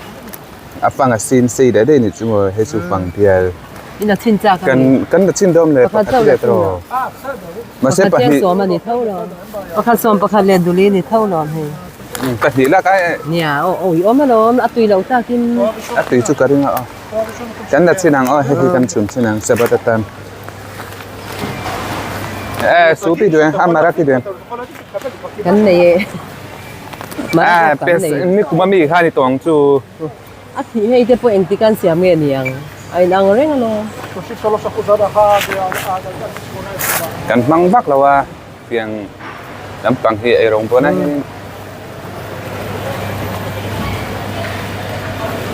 a fang a sin sei daih daih ni chu maw hei chu fang bial. In a chin chak a ni. Kan kan la chin dawm le pakhat let rawh. Mahse Pakhat pahnih. sawm a ni tho lo. Pakhat sawm pakhat leh duli ni tho lo hei. Pahnih lak ai. Nia aw aw i awm alawm a tui lo takin. A tui chu ka ring a aw. Kan la chin ang aw hei hi kan chhum chin ang Sabbath atan. Eh supi duh em a Marathi duh em. Kan nei e. Ah pes ni kum ami kha ni tawng chu. A thih hei te pawh engtik an siam nge ni ang a in ang reng alawm. Kan hmang vak lo a tiang lampang hi ei rawng pawn a hian in.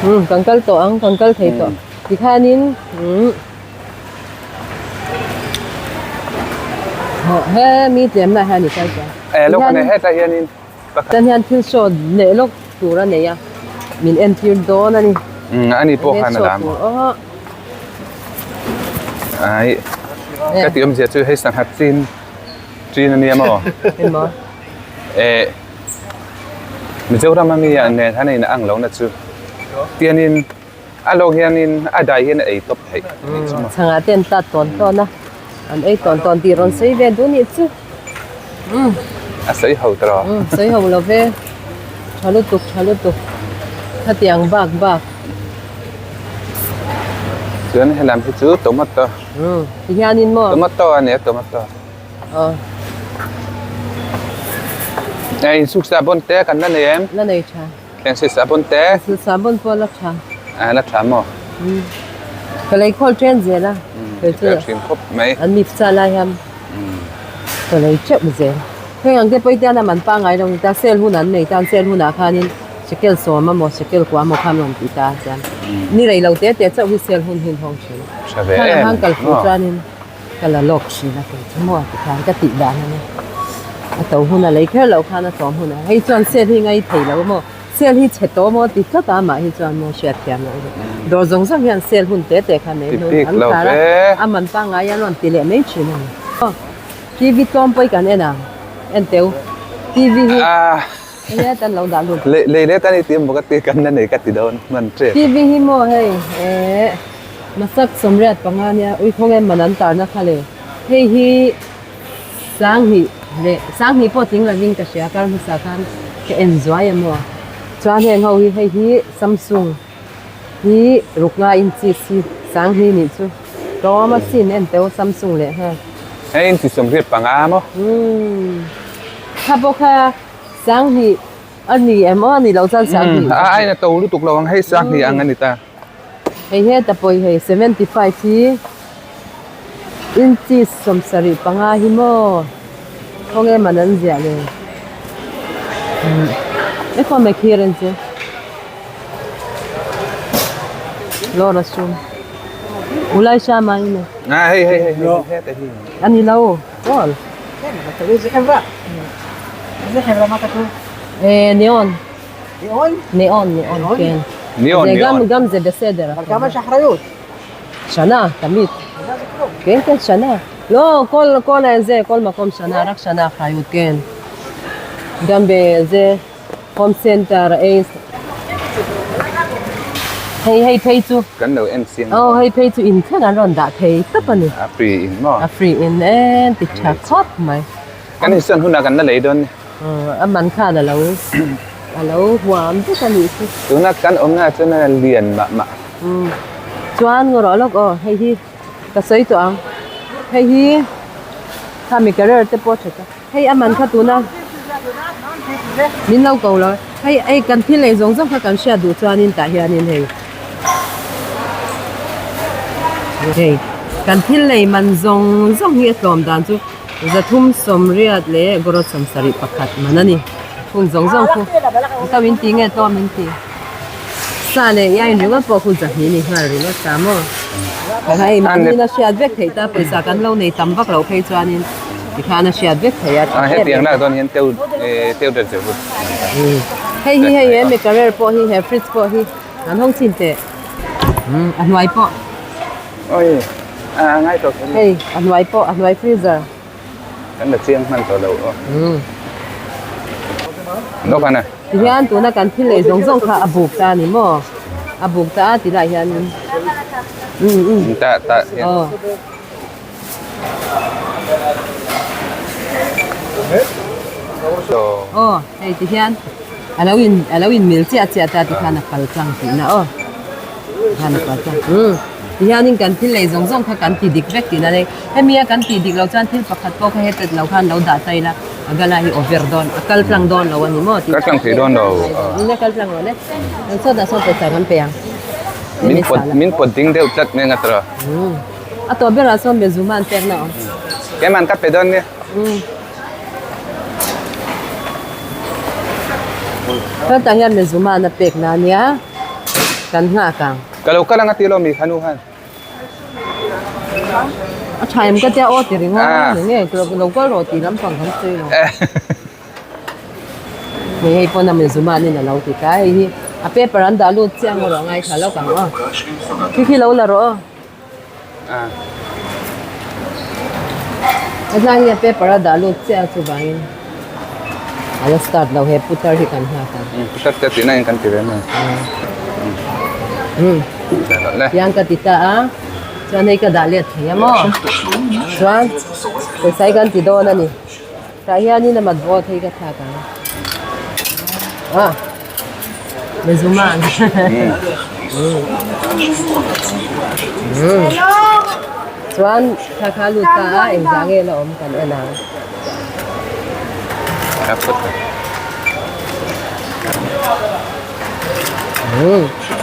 Umm kan kal tawh ang kan kal thei tawh tikhanin umm he mi tlem lah hian i kal tawh a. Eh lawk a nei hetah hianin pakhat. Tan hian thil show leh lawk tur a nei a min entir dawn a ni. Umm ani pawh khan a lam. Ai ka tih awmzia chu hei sangha chin chin a nia maw? Emaw. Eh Mizoram ami ah nen han in ang lo na chu tianin a lawng hianin a dai hian a ei tawp theih a nih chu maw. Chhangah te an tat tawn tawn a, an ei tawn tawn tih rawn sawi ve duh nih chu. A sawi ho ta rawh. Sawi ho lo ve. Tha lutuk tha lutuk. Khatiang bak bak. Chuan helam hi chu tomato. Tihianin maw? Tomato a nia tomato. Hei insuk sahbawn te kan la nei em? La nei tha. Thleng sahbawn te? Sahbawn pawh la tha. A la tha maw? Ka lei khawl then zel a. Ka thin khawp mai. An mi pcha lai hian ka lei teuh zel. Heng ang te pawh i tian a man pangngai lo ni ta sale hun an nei tan sale hunah khanin shekel sawm emaw shekel kua emaw khan rawn ti ta chuan ni rei lo te te chauh hi sale hun hi an hawng thin. Tha ve em. Khang kal fuh chuanin. Ka la lawk thin a kei chu maw ti khan ka tih dan a nia. A to hun a lei kher loh khan a tlawm hun a hei chuan sale hi ngai thei lo maw sale hi chhe tawh maw ti tlat a amah hi chuan maw hriat thiam loh a ni. Dawr zawng zawng hian sale hun te te kha mai hnun an khar a a man pangngai an rawn ti leh mai thin a ni. TV tlawm pawh i kan en ang en teu TV hi enge tan lo dah lut. Lei leh tan i ti emaw ka ti kan la nei ka ti dawn hman tep. TV hi maw hei eh. Masak 85 nia uikhawng em man an tarna kha le. Hei hi Sanghnih leh Sanghnih pawh tling lovin ka hria kar hmasa khan ka en zuai em maw. Chuan heng ho hi hei hi Samsung hi ruk nga inchi si Sanghnih nih chu tlawm a sin en teuh Samsung leh nghal. Hei inchi 85 maw? Umm kha pawh kha Sanghnih a ni em aw a ni lo chuan Sanghnih. A aina to lutuk lo ang hei Sanghnih ang a ni ta. Hei heta pawh hi hei 75 hi inches 75 hi maw khawnge man an ziah le e khaw mai khir an che lo rasum ulai shama ine ah hei hei hei heta hi ani lo aw eh neon Neon neon כן. Neon זה גם neon. גם זה בסדר. אבל כמה יש אחריות? שנה, תמיד. כן, כן, שנה. לא, כל, כל זה, כל מקום שנה, רק שנה אחריות, כן. גם בזה, הום סנטר, אייס. היי, היי, פייצו. Kan lo en siang. או, היי, פייצו, אין כן, אני לא יודעת, היי, טפני. A free in maw. A free in, en, titcha khop mai. Kan hi chuan hunah kan la lei dawn. A man khan a lo a lo huam vek a nih chu. Tuna kan awmna ah chuan a lian mah mah. Umm chuan ngaw rawh lawk aw hei hi ka sawi tawh ang hei hi khami career te pawh a tha ta hei a man kha tuna min lo ko lo hei hei kan thil lei zawng zawng kha kan hriat duh chuanin tah hianin hei hei kan thil lei man zawng zawng hi a tlawm dan chu. 380 leh gawrawt 71 man a ni. Hun zawng zawng khu ka min ti nge tlawm min ti. Sa leh iain ringawt pawh khu 200 ni nghal ringawt ta maw. Ka hei mahni a hriat vek theih ta pawisa kan lo nei tam vak lo phei chuanin tikhan a hriat vek theih a. A hetiang lak dawn hian teu teu der zeuh. Hei hi hei he mi career pawh hi he fridge pawh hi an hawng chhin teh. A hnuai pawh. Oi a ngai tawh kher. Hei a hnuai pawh a hnuai freezer. Kan la chiang hman tawh lo aw. Lawk an a. Tihian tuna kan thil lei zawng zawng kha a buk ta a ni maw? A buk ta a ti lai hian um um. Ta ta hian. Aw. Aw hei tihian a lo in a lo in mil chiah chiah ta tikhan a kal tlang tihna aw. Tikhan a kal tlang um tihianin kan thil lei zawng zawng kha kan ti dik vek tihna nei hemi a kan tih dik loh chuan thil pakhat pawh kha hetet lo khan lo dah ta ila a gala hi over dawn a kal tlang dawn lo a ni maw Kal tlang thei dawn lo eng a kal tlang rawh le kan sawtah sawn pawisa kan pe ang min pawt min pawt ding deuh tlat mai ang a tawrh A tawp berah chuan Mezuma an pekna awm. Keimah an ka pe dawn nia. Hetah hian Mezuma an a pekna ania kan nghak ang. Ka lo kal ang a ti lo mi kha nu khan. A tha em ka tia aw ti ringawt a ni nge lo kal rawh tih lampang kan sawi lo. Hei hei pawn a Mezuma an in a lo ti ta hei hi a paper an dah lut chiang erawh ngaithla lawk ang aw. Khi khi lo la rawh aw. Hetlai hi a paper a dah lut chiah a chuvangin a la start lo he putar hi kan nghak ang. Putar te tihna in kan ti ve mai. Tiang ka ti ta a chuan hei ka dah let thei a maw chuan pawisa hi kan ti dawn a ni tah hianin a matbawt hei ka thlak ang a. Mezuman. Chuan thla kha lut ta a engzah nge la awm kan en ang.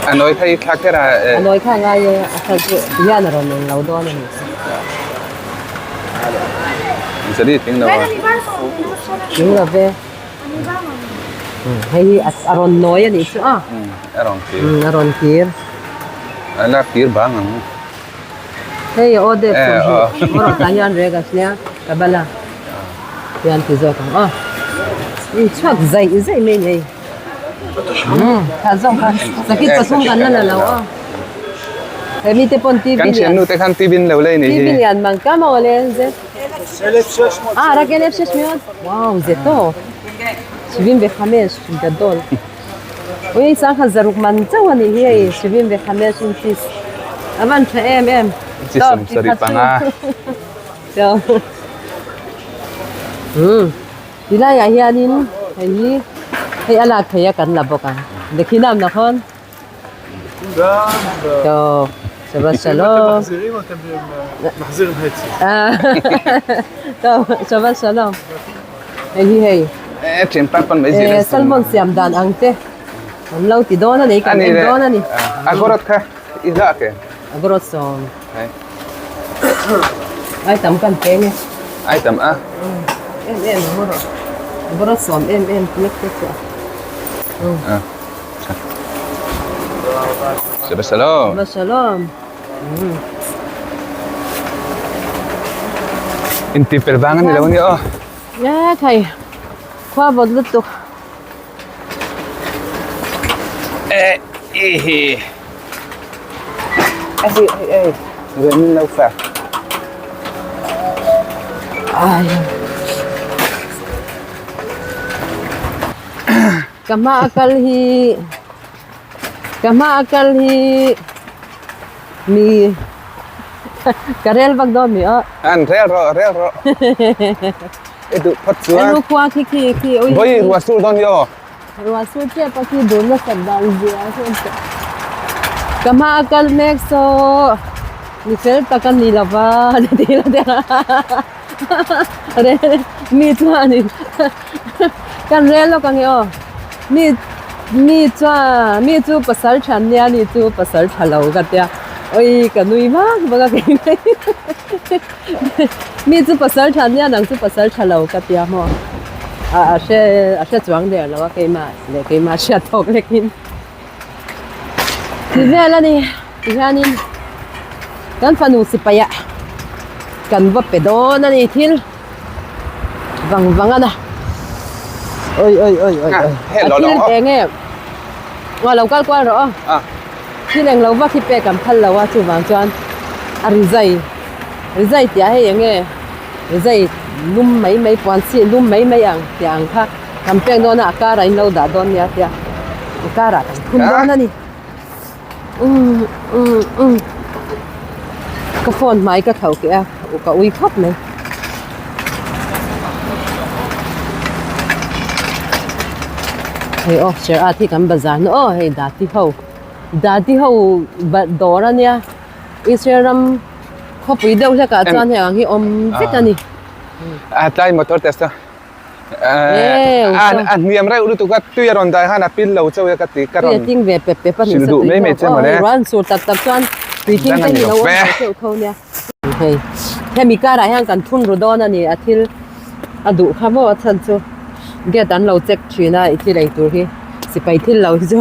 A nawi kha i thla kher a. A nawi kha ngai e a thla chu hian a rawn eng lo dawn a ni. Zali ting lo a. Ting lo ve. Hei hi a rawn nawi a nih chu a. A rawn kir. A rawn kir. A la kir bang ang. Hei a aw dep chawm hi. Aw rawh tah hian rek a nia ka bala. Hian ti zawk ang aw. Chhuak zaih zaih mai a ni hei. Tha zawk kha sakit pathum kan la la lo aw. He mite pawn TV Kan thiannu te khan TV in lo lei nih hi. TV lian mang kam aw le ze. Ah rak 1600 wow ze to 75 gadol. Ui sangha zaruk man chauh a nih hi hei 75 inches a van tha em em. Chi 75. Tilaiah hianin hei hi hei a lak theih a kan la bawk ang dekhinam na khawn. Tawp Shabbat Shalom. Tawp Shabbat Shalom. Hei hi hei. Salmon siam dan ang te an lo ti dawn a ni kan en dawn a ni. A gorot kha. I la ke. Agarot sawm. Ai tam kan peng e. Ai tam a. Em em ang rawh. Agarot sawm em em lek te chu. Ah. Shabbat shalom. Shabbat shalom. Inti fel vang ani lo ani aw. Ya thei. Khua vawt lutuk. Eh ihi. Ai ai ai. Ren lo fa. Ai. Ka hma a kal hi ka hma a kal hi mi ka rel vak dawn mi aw. An rel rawh rel rawh. I duh phawt chuan. Enu khua khi khi khi ui. Vawi ruah sur dawn hi aw. Ruah sur tep a khi dun nasat dan zia hian teh. Ka hma a kal mek saw mi fel tak a ni lova ni ti la te rel mi chuanin kan rel lawk ang e aw mi mi chuan mi chu pasal tha nia ni chu pasal tha lo ka tia oi ka nui vak vak a kei mai mi chu pasal tha nia nang chu pasal tha lo ka tia maw a a hre a hre chuang der lo a keimah leh keimah hriat tawk lekin ti vel a ni tihianin kan fanu sipai ah kan va pe dawn a ni thil vang vang a na oi oi oi oi oi a thil eng nge aw lo kal kual rawh aw thil eng lo vak hi pek an phal lo a chuvang chuan a rizai rizai tih ah hei eng nge rizai lum mai mai puan chhi lum mai mai ang tih ang kha kan pek dawn a a karah in lo dah dawn nia tia a karah kan phun dawn a ni umm umm umm ka phone hmai ka tho keh a ka ui khawp mai. Hei aw share at hi kan bazar na aw hei dati ho dati ho dawr a nia Israel ram khawpui deuh hlek ah chuan hei ang hi awm vek a ni. A tlai motor test a a hniam reuh lutuk a tui a rawn dai khan a pil lo chauh e ka ti ka rawn ting ve pep pep a ni hrilh duh mai mai che mawle ruan sur tak tak chuan tui tling te hi lo awm lo theuh tho nia hei hemi karah hian kan thun ru dawn a ni a thil a duh kha maw a chhan chu gate an lo check thin a i thil ei tur hi sipai thil lo hi chu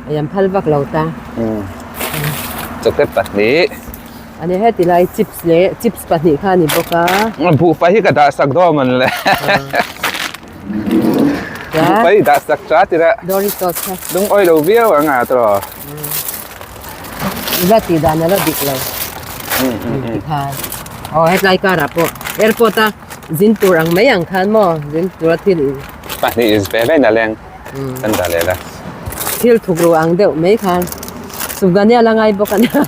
a ian phal vak lo ta chocolate pahnih Ani heti lai chips leh chips pahnih kha a ni bawk a. Buhfai hi ka dah sak dawn man le. Buhfai dah sak tha tira. Doritos kha. Lungawi lo viau ang a tawh. La tih dan a la dik lo. Tikhan. Aw hetlai karah pawh airport a zin tur ang mai ang khan maw zin tura thil. Pahnih is ve ve na leng. Kan dah leh la. Thil thuk ru ang deuh mai khan. Sugania la ngai bawk a nia.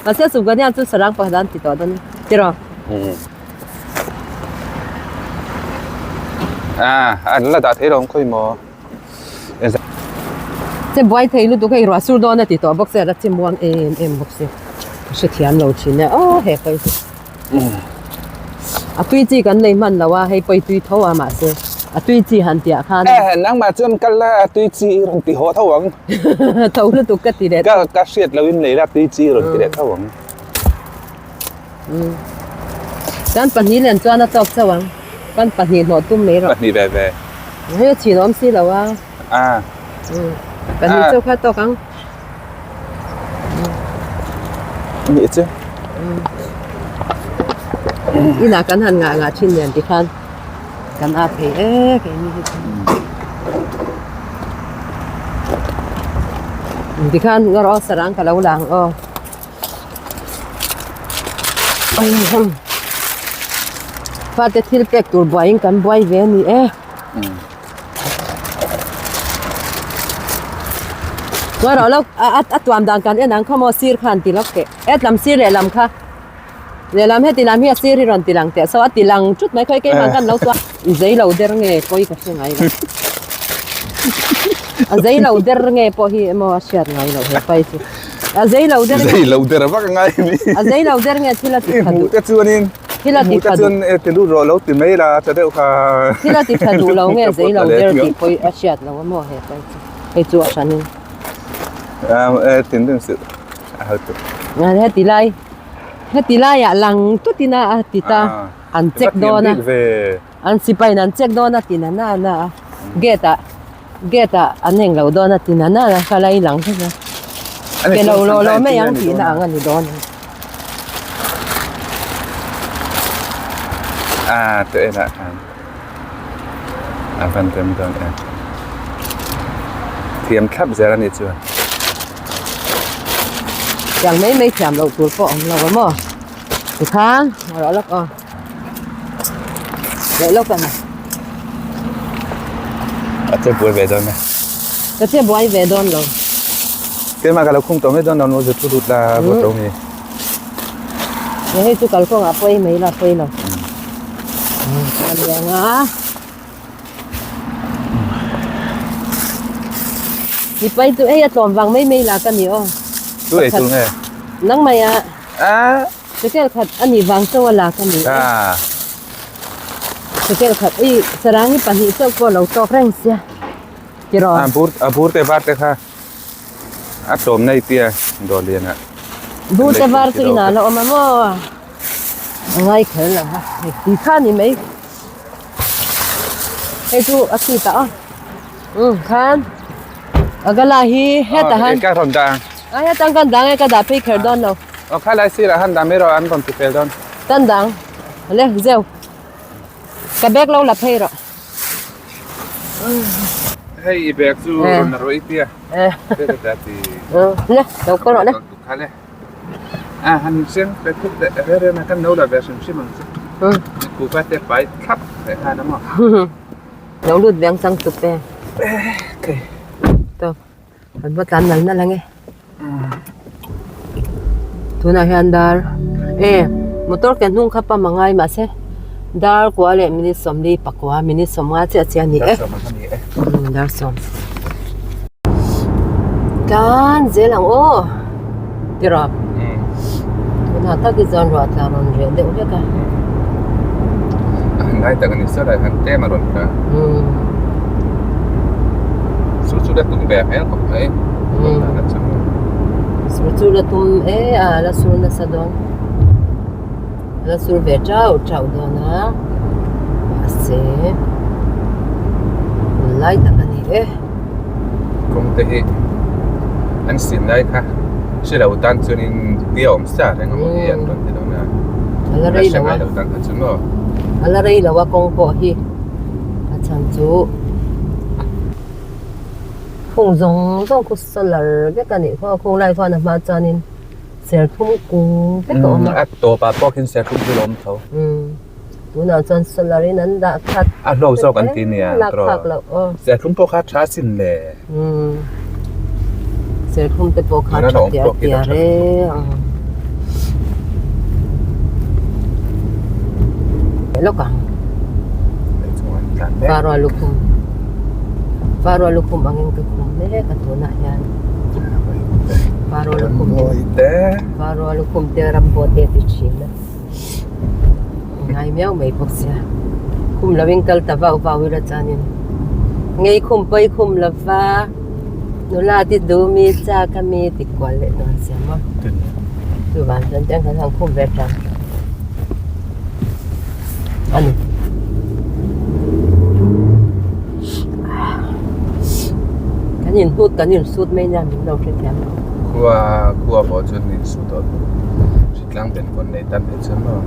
Mahse Sugania chu sarang pakhat an ti tawh dawn a tiraw. Ah, an la dah thei lo ang khawi maw. Che buai thei lutuk hei ruah sur dawn a ti tawh bawk se a la che muang em em bawk se. Ka hrethiam lo thin e aw he pawi chu. A tui chi kan nei hman lo a, hei pawi tui tho a mahse a tui chi han tih ah khan. Eh nangmah chuan kal la a tui chi i rawn ti haw tho ang. Tho lutuk ka ti leh. Ka ka hriat lo in nei la tui chi i rawn ti leh tho ang. Chuan pahnih len chuan a tawk chauh ang. Kan pahnih hnawh tum mai rawh. Pahnih ve ve. Hei a chhin awm si lo a. Ah. Pahnih chauh kha tawk ang. Nih chu. Inah kan han ngah ngah thin nen tikhan kan at thei e keini hi chu. Tikhan nga rawh sarang ka lo lang aw. Fate thil pek tur buaiin kan buai ve a ni e. Chuan rawh lo a a tuam dan kan en ang kha maw sir khan ti lawk teh e tlam sir lehlam kha lehlam heti lam hi a sir hi rawn ti lang teh so a ti lang thut mai khawi keimah khan lo chuan i zei lo der nge pawi ka hre ngai lo a zei lo der nge pawh hi emaw a hriat ngai loh he pai chu a zei lo der Zei lo der vak a ngai mi a zei lo der nge thil a ti i tha hmuh duh te chuanin Thil a ti tha duh. Chuan ti lut rawh lo ti mai la tha deuh kha. Thil a ti tha duh lo nge zei lo der tih pawh a hriat lo a maw he pai chu. Hei chu a hran in. Thinrim suh. a hotu. Heti lai heti laiah lang tutin a a ti ta an check dawn a an sipain an check dawn a ti na na na a gate ah gate ah an eng lo dawn a ti na na na kha lai lang vek a ke lo lo lo mai ang tihna ang a ni dawn a ni. A te enah khan a van rem dawn em. Thiam thlap zel a nih chuan. Tiang mai mai thiam loh tur pawh a awm lo a maw tikhan a rawh lawk aw leh lawk a ni. A che buai ve dawn e. Ka che buai ve dawn lo. Keimah ka lo khung tawh mai dawn lo maw zu thu lut la vawt lo mi. Hei chu kalkawngah pawi mai la pawi lo. A liang a. Mipai chu ei a tlawm vang mai mai la ka ni aw. Tu ei tur nge? Nang mai a. A. Sekel khat a nih vang chauh a la ka ni. A. Sekel khat ei sarang hi pahnih chauh pawh lo tawk reng sia. Tiraw? A bur a bur te var te kha a tlawm nei tia dawr lian ah. Bur te var chu inah la awm a maw? A ngai kher lo va. Hei tui kha a ni mai. Hei chu a chhit a umm khan a gala hi hetah han ka rawn dah a hetah kan dang e ka dah phei kher dawn lo aw khalai sirah han dah mai rawh an rawn ti fel dawn kan dang le zeu ka bag lo la phei rawh hei i bag chu rawn la rawh i tia le lo kal rawh le A han seng pe thuk leh re re na kan lo la ve hrim hrim ang chu. Kuhva te pai thlap leh nghal a maw. Lo lut ve ang chang tup e. Okay. To. Kan va tlan nal nal ang e. Tunah hian dar e motor ke hnung kha pam angai mahse dar kua leh minute sawmli pakua minute sawmnga chiah chiah a ni e. Dar sawm. Tlan zel ang aw. Tirap. Tunah tak hi chuan ruah tla rawn reh deuh hlek a. A han lai tak a ni saw lai han tlem a rawn tla. Sur chu la tum ve hmel khawp mai. Sur chu la tum e a la sur nasa dawn. La sur ve chauh chauh dawn a. Mahse lai tak a ni e. Kawng te hi an sin lai kha hre lo tan chuanin tia awm sa reng a maw hi an rawn ti dawn a A la rei lo a hre ngai lo tan kha chu maw a la rei lo a kawng pawh hi a chhan chu khung zawng zawng khu solar vek a nih khaw a khung lai khuan a hma chuanin serthlum kung vek a awm a a tawpah pawh khian serthlum chu a awm tho. Tunah chuan solar in an dah khat A hlawk zawk an ti nia lak phak loh aw. Serthlum pawh kha tha sin le. Umm serthlum te pawh kha tha tiar tiar e ang. Lawk ang. Varua lukhum Varua lukhum angin ka khum mek a tunah hian Varua lukhum Varua lukhum te rambo te ti thin a. Ngai miau mai bawk sia khum lo in kal ta vau vau ila chuanin ngei khum pawi khum lova nula ti duh mi chak a mi ti kual leh dawn sia maw chuvang chuan tiang kan han khum ve tang a ni. Kan inhnut kan insut mai nia min lo hrethiam lo. Khua khua pawh chuan insut a. Tlang ben vawn nei tan phei chuan maw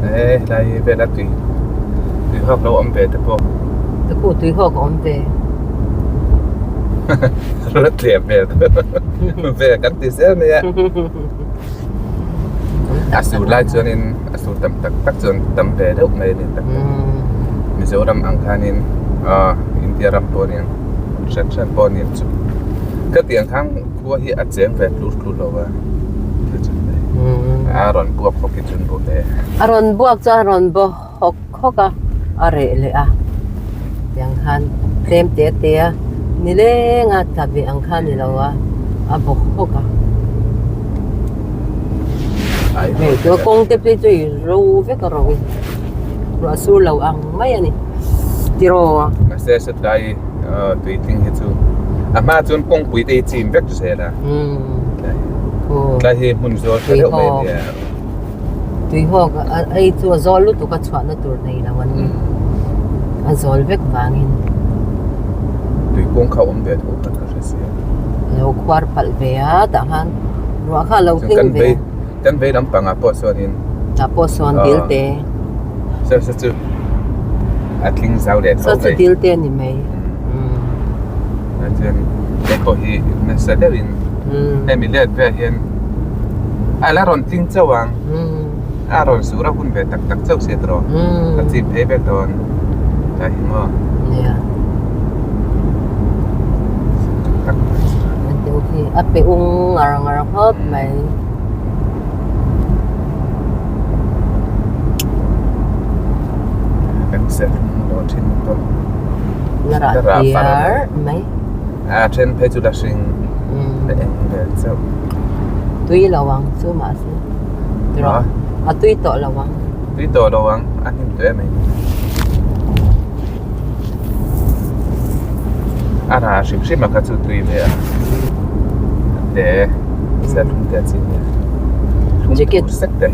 e helai vela tui tui hawk lo awm ve te pawh te khu tui hawk a awm ve la tlem hmel ve kan ti zel mai a a sur lai chuanin a sur tam tak tak chuan tam ve deuh mai a ni tak Mizoram ang khanin ah India ram pawh a ni ang hran hran pawh a ni ang chu ka tih ang khan Khua hi a cheng ve tlur tlur lo a, a rawn buak hawk hi chun buh hle. A rawn buak chuan a rawn baw hawk hawk a, a reh leh a. Tiang khan tlem te te a, nileng a tla ve ang kha ni lo a, a baw hawk a. Hei chu kawng te phei chu i ro vek a ro in, ruah sur lo ang mai a ni tiraw. Mahse satlai tui tling hi chu a hma chuan kawngpui te hi chim vek zel a. Tlai hi hmun zawl tha deuh mai a nia. Tuihawk ei chu a zawl lutuk a chhuahna tur nei lo an ni. A zawl vek vangin. Tuikung kha awm ve tho khan ka hre sia. A lo khuar palh ve a tah khan ruah kha a lo tling ve. Kan vei lampangah pawh chuanin. Tah pawh sawn dil te. Saw saw chu a tling zau leh tho mai. Saw chu dil te a ni mai. Chuan hei pawh hi nasa deuhin hemi let vel hian a la rawn tling chauh ang. A rawn sur a hun ve tak tak chauh se tawh a chip phei vek dawn tah hi maw. Nia. A pe ung ngar ngar khawp mai. Kan serh lo thin pawh. La rah diar mai. A then phei chu la hring la eng vel chauh. Tui lo ang chu mahse. Tiraw a tui tawh lo ang. Tui tawh lo ang a hnim tawh em ai. A rah hrim hrim a kha chu tui ve a. Te serthlum te a chin nia. Jacket sek te.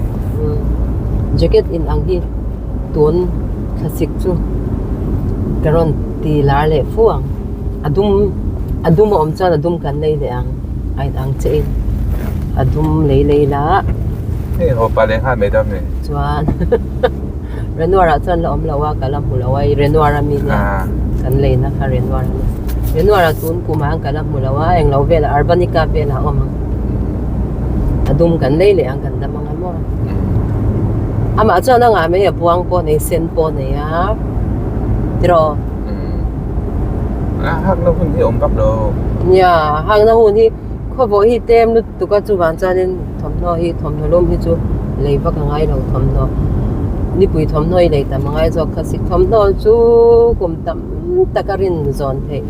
Jacket in ang hi tun thlasik chu ka rawn ti lar leh fu ang. A dum a dum a awm chuan a dum kan lei leh ang a in ang che in a dum lei lei la. Hei haw pah leh nghal mai dawn ni. Chuan Renoir ah chuan la awm lo a ka la hmu lo a i Renoir a mi nia kan lei na kha Renoir a nia. Renoir ah tun kum ah ka la hmu lo a englo velah Urbanica velah a awm ang. A dum kan lei leh ang kan dam ang a maw. Amah chuan a ngah mai a buang pawh nei sen pawh nei a tiraw. A hakna hun hi awm vak lo. Nia hakna hun hi khawvawh hi tlem lutuk a chuvang chuanin thawmhnaw hi thawmhnaw lum hi chu lei vak a ngai lo thawmhnaw nipui thawmhnaw hi lei tam a ngai zawk kha si thawmhnaw chu kum tam tak a rin zawn theih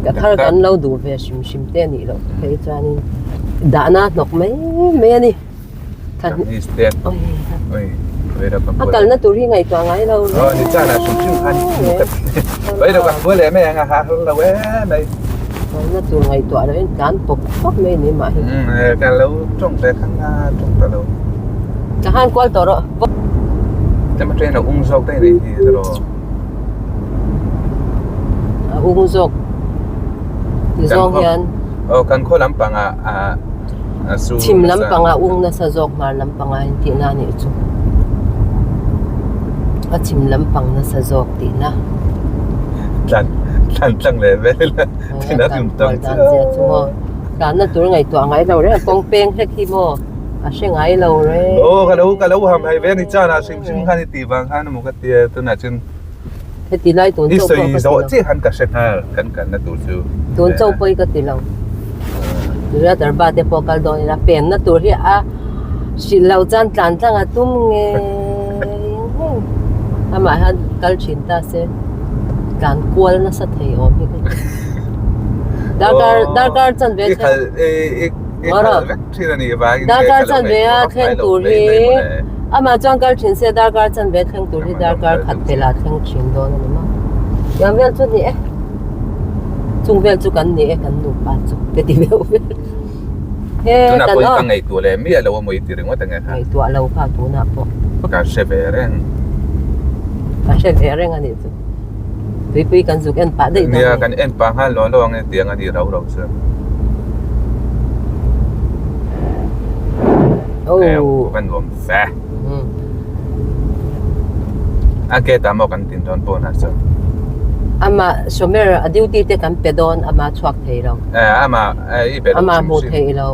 ka thar kan lo duh ve hrim hrim te a nih loh phei chuanin dahna hnawk mai mai a ni. A kalna tur hi ngaihtuah ngai lo Kalna tur ngaihtuah loh in tlan pawp pawp mai ni mah hi. Ka han kual tawh rawh. A ung zawk ti zawng hian. Chhim lampangah ung nasa zawk hmar lampangah in tihna a nih chu. A chhim lampang nasa zawk tihna. Tlan tlan tlang leh vel ila thin a rim tam dan zia chu maw. Tlanna tur ngaihtuah ngai lo reng kawng peng hlek hi maw a hre ngai lo reng. Aw ka lo ka lo ham hai ve ni chan ah hrim hrim khan i tih vang khan emaw ka tia tunah chuan Heti lai tun chauh pawh ka ti lo. I sawi zawh chiah khan ka hre nghal kan kalna tur chu. Tun chauh pawh hi ka ti lo. Tuna darba te pawh kal dawn ila penna tur hi a hrilh loh chuan tlan tlang a tum ngei ngei. Amah hian kal thin ta se tlan kual nasa thei awm hi ka ti. Darkar darkar chanve thleng. Darkar chanve a thleng tur hi amah chuan kal thin se darkar chanve thleng tur hi darkar khat pela thleng thin dawn a ni maw. Tiang vel chu ni e. Chung vel chu kan ni e kan nupa chu ka ti deuh vel. He Tunah kan pawh aw. ka ngaihtuah leh miah lo a maw i ti ringawt ang e kha. Ngaihtuah lo kha tunah pawh. Ka hre ve reng. Ka hre ve reng a nih chu. Tuipui kan zuk en pah daih dawn Nia kan en pah nghal lo lo ang e tiang a ni rau rau chu. Oh. Kan nuam fe. A gate ah maw kan tin dawn pawn ah chuan. Ama Shomer a duty te kan pe dawn ama chhuak thei lo. Eh ama i pe lo. Ama hmu thei lo.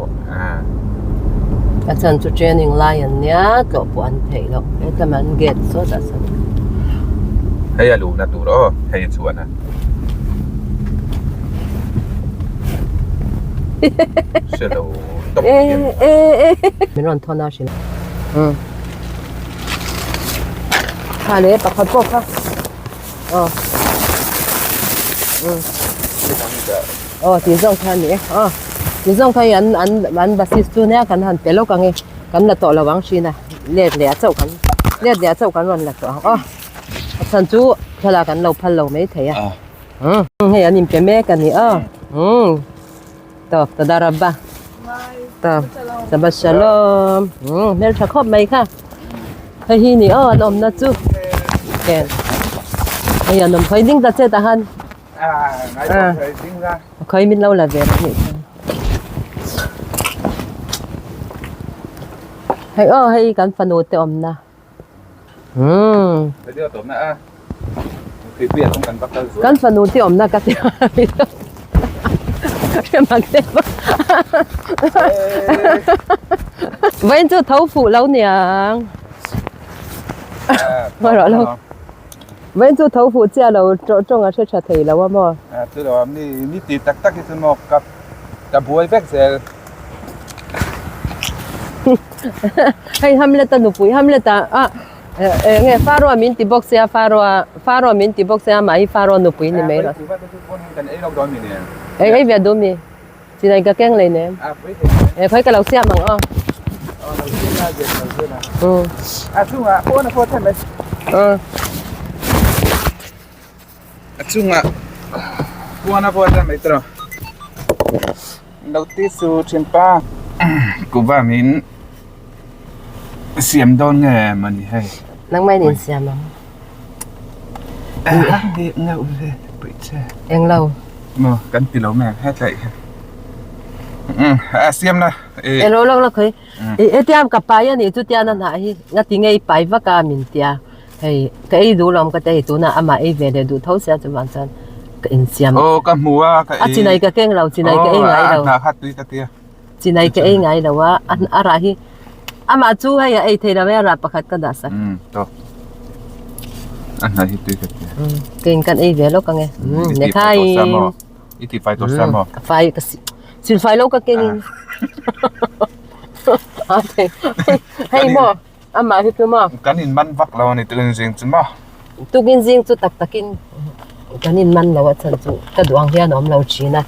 A chhan chu training lai an nia tlawh pawh an theih loh. Hetlama an gate sawtah sawn. Hei a luhna tur aw hei chuan a. Hre lo tawp hian. Min rawn thawn a hrilh. Kha le pakhat pawh kha. Aw. Aw tih zawng kha a ni e. Aw tih zawng kha hi an an an basis chu nia kan han pe lawk ang e. Kan la tawh lo ang hrin a let leh a chauh kan let leh a chauh kan rawn la tawh ang aw. A chhan chu thlalak an lo phal lo mai thei a. Hei an inpe mek a ni aw. Tawp ta daraba. Ta Shabbat Shalom. Hmel tha khawp mai kha. Hei hi ni aw an awmna chu. Ken. Hei an awm khawi ding ta che ta han. Khawi min lo la ve rawh nih chuan. Hei aw hei kan fanu te awmna. Kan fanu te awmna ka ti hre mak deuh a. Vawiin chu tho fuh lo niang. Hmawrh lo. Vawiin chu tho fuh chiah lo tawng a hre tha thei lo a maw? Chu lo mi mi ti tak tak hi chu maw ka ka buai vek zel. Hei Hamlet a nupui Hamlet a a eng nge Pharaoh min ti bawk sia Pharaoh Pharaoh min ti bawk sia mahni Pharaoh nupui ni mai rawh. Eng ei ve duh mi? Chinai ka keng lei nem. E khawi ka lo siam ang aw. A chungah pawn a pawt mai. A chungah pawn a pawt mai tawh. Lo ti su thin pa. Kuva min siam dawn nge mawni hei. Nangmah in siam ang. Eng lo. Maw kan ti lo mai ang hetlai hian. A siam na. E lo lo lo khawi. E tiam ka pai ani chu tian a hnah hi nga ti ngei pai vak a min tia. Hei ka ei duh lo ka ti hei tuna amah ei ve leh duh tho sia chuan chuan ka insiam. Aw ka hmu a ka ei. A chinai ka keng lo chinai ka ei ngai lo. A hnah kha tui ka tia. Chinai ka ei ngai lo a a rah hi amah chu hei a ei thei lo e a rah pakhat ka dah sak. Um tawk. A hnah hi tui ka tia. Um keiin kan ei ve lawk ang e. Um nekhai. I ti fai tawh sa maw? Ka fai ka sil fai lo ka keng in. A thei. Hei maw amah hi chu maw. Kan in man vak lo a ni tukin zing chu maw. Tukin zing chu tak takin kan in man lo a chhan chu ka duh ang hian a awm lo thin a.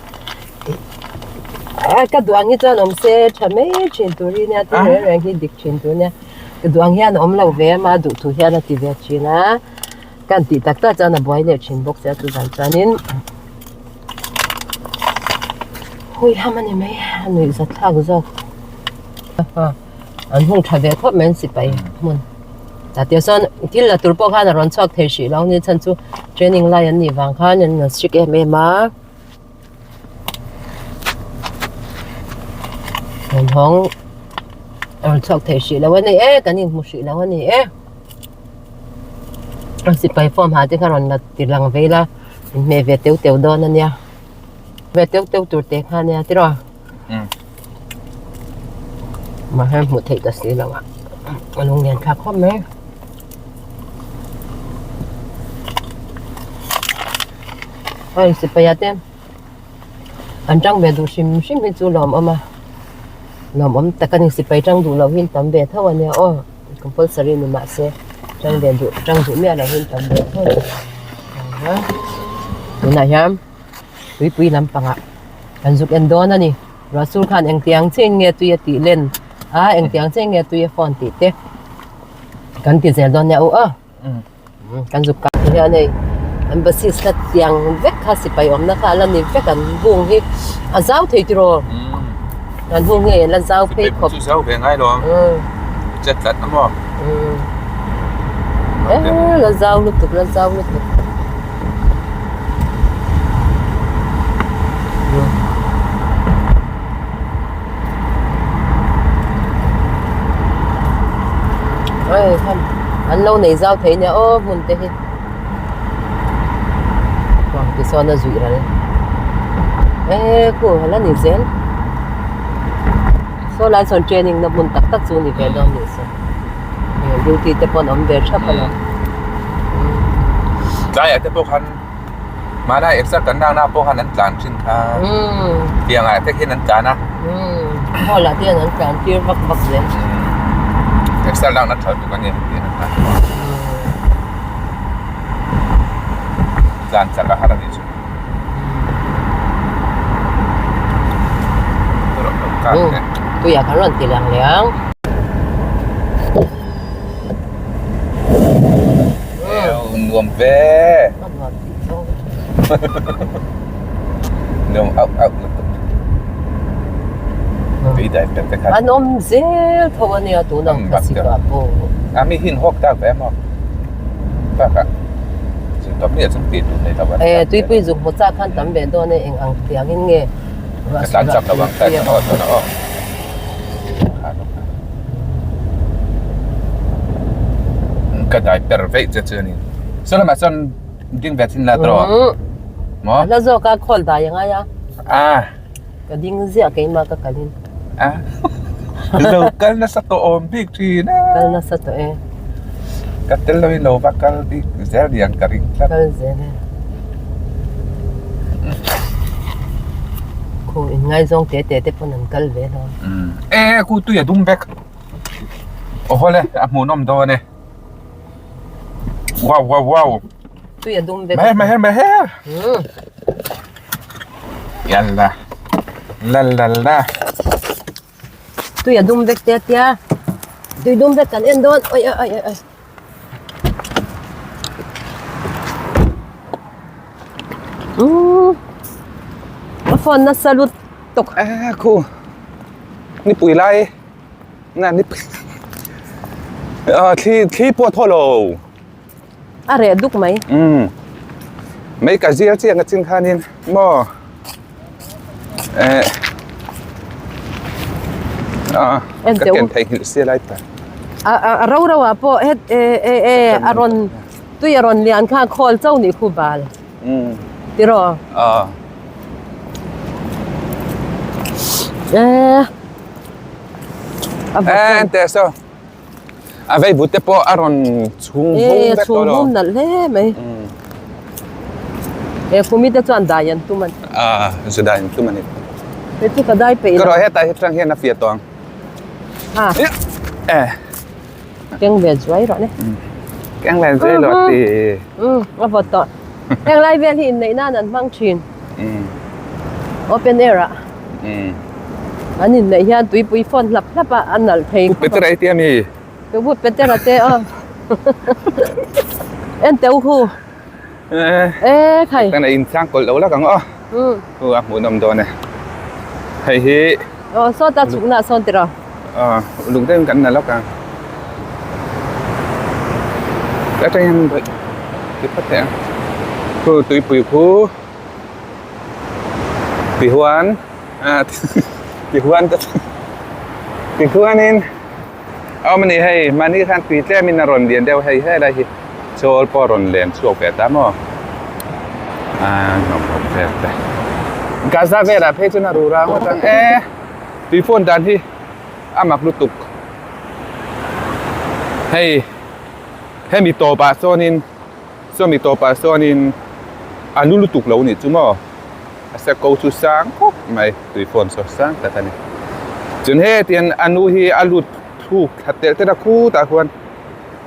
Ka duh ang hi chuan awm se tha mai thin tur hi nia thil reng reng hi dik thin tur nia. Ka duh ang hian a awm lo ve a ma duh thu hian a ti ve thin a. Kan tih tak tak chuan a buai leh thin bawk sia chuvang chuanin hui ham a ni mai a nuih zat thlak zawk an hung tha ve khawp mai an sipai hmun tah te chuan thil la tur pawh khan a rawn chhuak thei hrih lo a ni chhan chu training lai an nih vang khan an in strict em em a rawn hawng a rawn chhuak thei hrih lo a ni e kan inhmu hrih lo a ni e. A sipai form ha te kha rawn la ti lang ve ila inhmeh ve teuh teuh dawn a nia ve teuh teuh tur te kha a nia tiraw mahse hmuh theih ta si lo a a lung lian thlak khawp mai hei sipai ah te an tang ve duh hrim hrim hi chu lawmawm a lawmawm tak a ni sipai tang duh loh hi an tam ve tho a nia aw. Compulsory ni mah se tang ve duh tang duh miah lo hi tam ve tho a tunah hian tuipui lampangah kan zuk en dawn a ni ruahsur khan engtiang chiah in nge tui a tih len a engtiang chiah in nge tui a fawn tih te kan ti zel dawn nia u aw kan zuk kah hian hei embassy kha tiang vek kha sipai awmna kha a la ni vek an hung hi a zau thei tiraw an hung hi a la zau phei khawp zau ve ngai lo ang chet tlat a maw la zau lutuk la zau lutuk Ê không an lo nei zau thei nia aw hmun te hi tichuan a zuih ral e khu hala ni zel saw lai sawn training na hmun tak tak chu ni ve dawn ni se duty te pawh an awm ve thap alawm tlaiah te pawh khan Mahna exer kan lakna pawh khan an tlan thin kha. Tiang ah te khian an tlan a. Hall ah te hian an tlan tir vak vak zel. Exer lakna tha tuk a ni tiang an tlan Tlan chak a har a nih chu. Tuiah kan rawn ti lang leh ang. Nuam ve. Nuam auh auh lutuk. Tui dai per te khan. An awm zel tho a nia tun ang kha sikah pawh. A mi hin hawk tak ve maw? Bakah zin tawp ni ah chuan tih tur nei lo an. E tuipui zuk hmu chak khan tam ve dawn e eng ang tiang in nge Ka tlan chak lo ang tlan aw tuna aw. Ka dai per veih che chu a ni. Saw lamah chuan ding ve thin la tawh. Maw? A hla zawk a khawl dai a ngai a. A. Ka ding ziah keimah ka kalin. A. Lo kal nasa tawh awm bik thin a. Kal nasa tawh e. Ka tel loin lo va kal bik zel niang ka ring tlat. Kal zel e. Khu in ngaizawng te te te pawn an kal ve lo. E khu tui a dum vek. Awhaw le a hmuhnawm dawn e. Wow wow wow. Tui a dum vek. Maher maher maher. Yalla. La la la. Tui a dum vek tia tia. Tui dum vek kan en dawn. Oi oi oi oi. A phone nasa lut tuk. A khu. Ni pui lai. Na ni thli thli pawh thaw lo. A reh duk mai. Umm. Mai ka zir chiang a chin khanin maw eh a ka ken thei nghilh sia lai ta. A a ro ro ah pawh het e e e a rawn tui a rawn lian kha khawl chauh nih khu bal. Umm. Tiraw? A. Eh. Eh te so. A vei but te pawh a rawn chhung vung vek tawh lo. Chhung vung nalh hle mai. He khumi te chuan dai an tum a ni. A zu dai an tum a ni. He chu ka dai peih lo. Ka rawh hetah hi tang hian a fiah tawh ang. A. Eh. Keng ve zuai rawh ne. Keng ve zuai rawh ti. Um a vawt tawh. Heng lai vel hi inneih nan an hmang thin. Open air ah. An inneih hian tuipui phone hlap hlap a a nalh thei khawp a. Pu Petera i tia mi? Pu Petera te aw. En teh u hu. E khai. Kan in chang kawlh lo lak ang aw. Hu a hmuhnawm dawn e. Hei hi. Aw saw ta chhukna ah sawn tiraw. Aw uluk deuhin kan na lawk ang. Atang hian ti phawt teh ang. Khu tuipui khu. Tihuan ah tihuan te tihuanin awm a ni hei mahni khan tui tlemin a rawn lian deuh hei helai hi chawl pawh a rawn len chhuak ve ta maw ah nuam awm vel te Gaza velah phei chuan a ru rang ngawt ang e tui phone dan hi a mak lutuk hei hemi tawpah chuanin. Chuan mi tawpah chuanin a lu lutuk lo nih chu maw a se ko chu sang khawp mai tui phone saw sang tak a ni chuan hetiang a nu hi a lut thluk thla telh telh a khutah khuan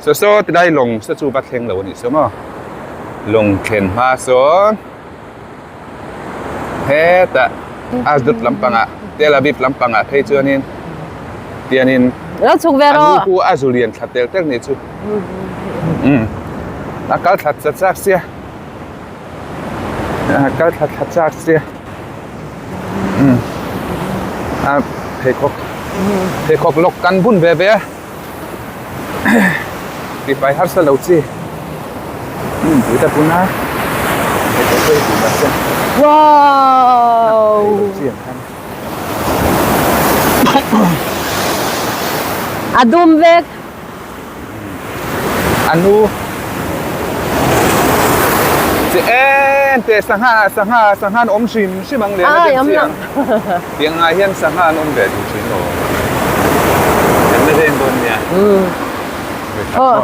saw saw ti lai lawng saw chu va thleng lo a nih chu maw lawng thlen hma sawn hetah a dut lampangah Tel Aviv lampangah phei chuanin tianin a nu khu a zu lian thla telh telh nih chu umm a kal thla chak chak sia a kal thla thla chak sia umm a pheikhawk pheikhawk lawk kan bun ve ve a tihfai harsa lo chi umm pui ta pun a pheikhawk pawh hi tih mahse wow chi ang khan a dum vek a nu che en te sangha sangha sangha an awm hrim hrim ang leh ai awm lo Tiang ah hian sangha an awm ve duh thin lo. Kan la reng dawn nia. Aw.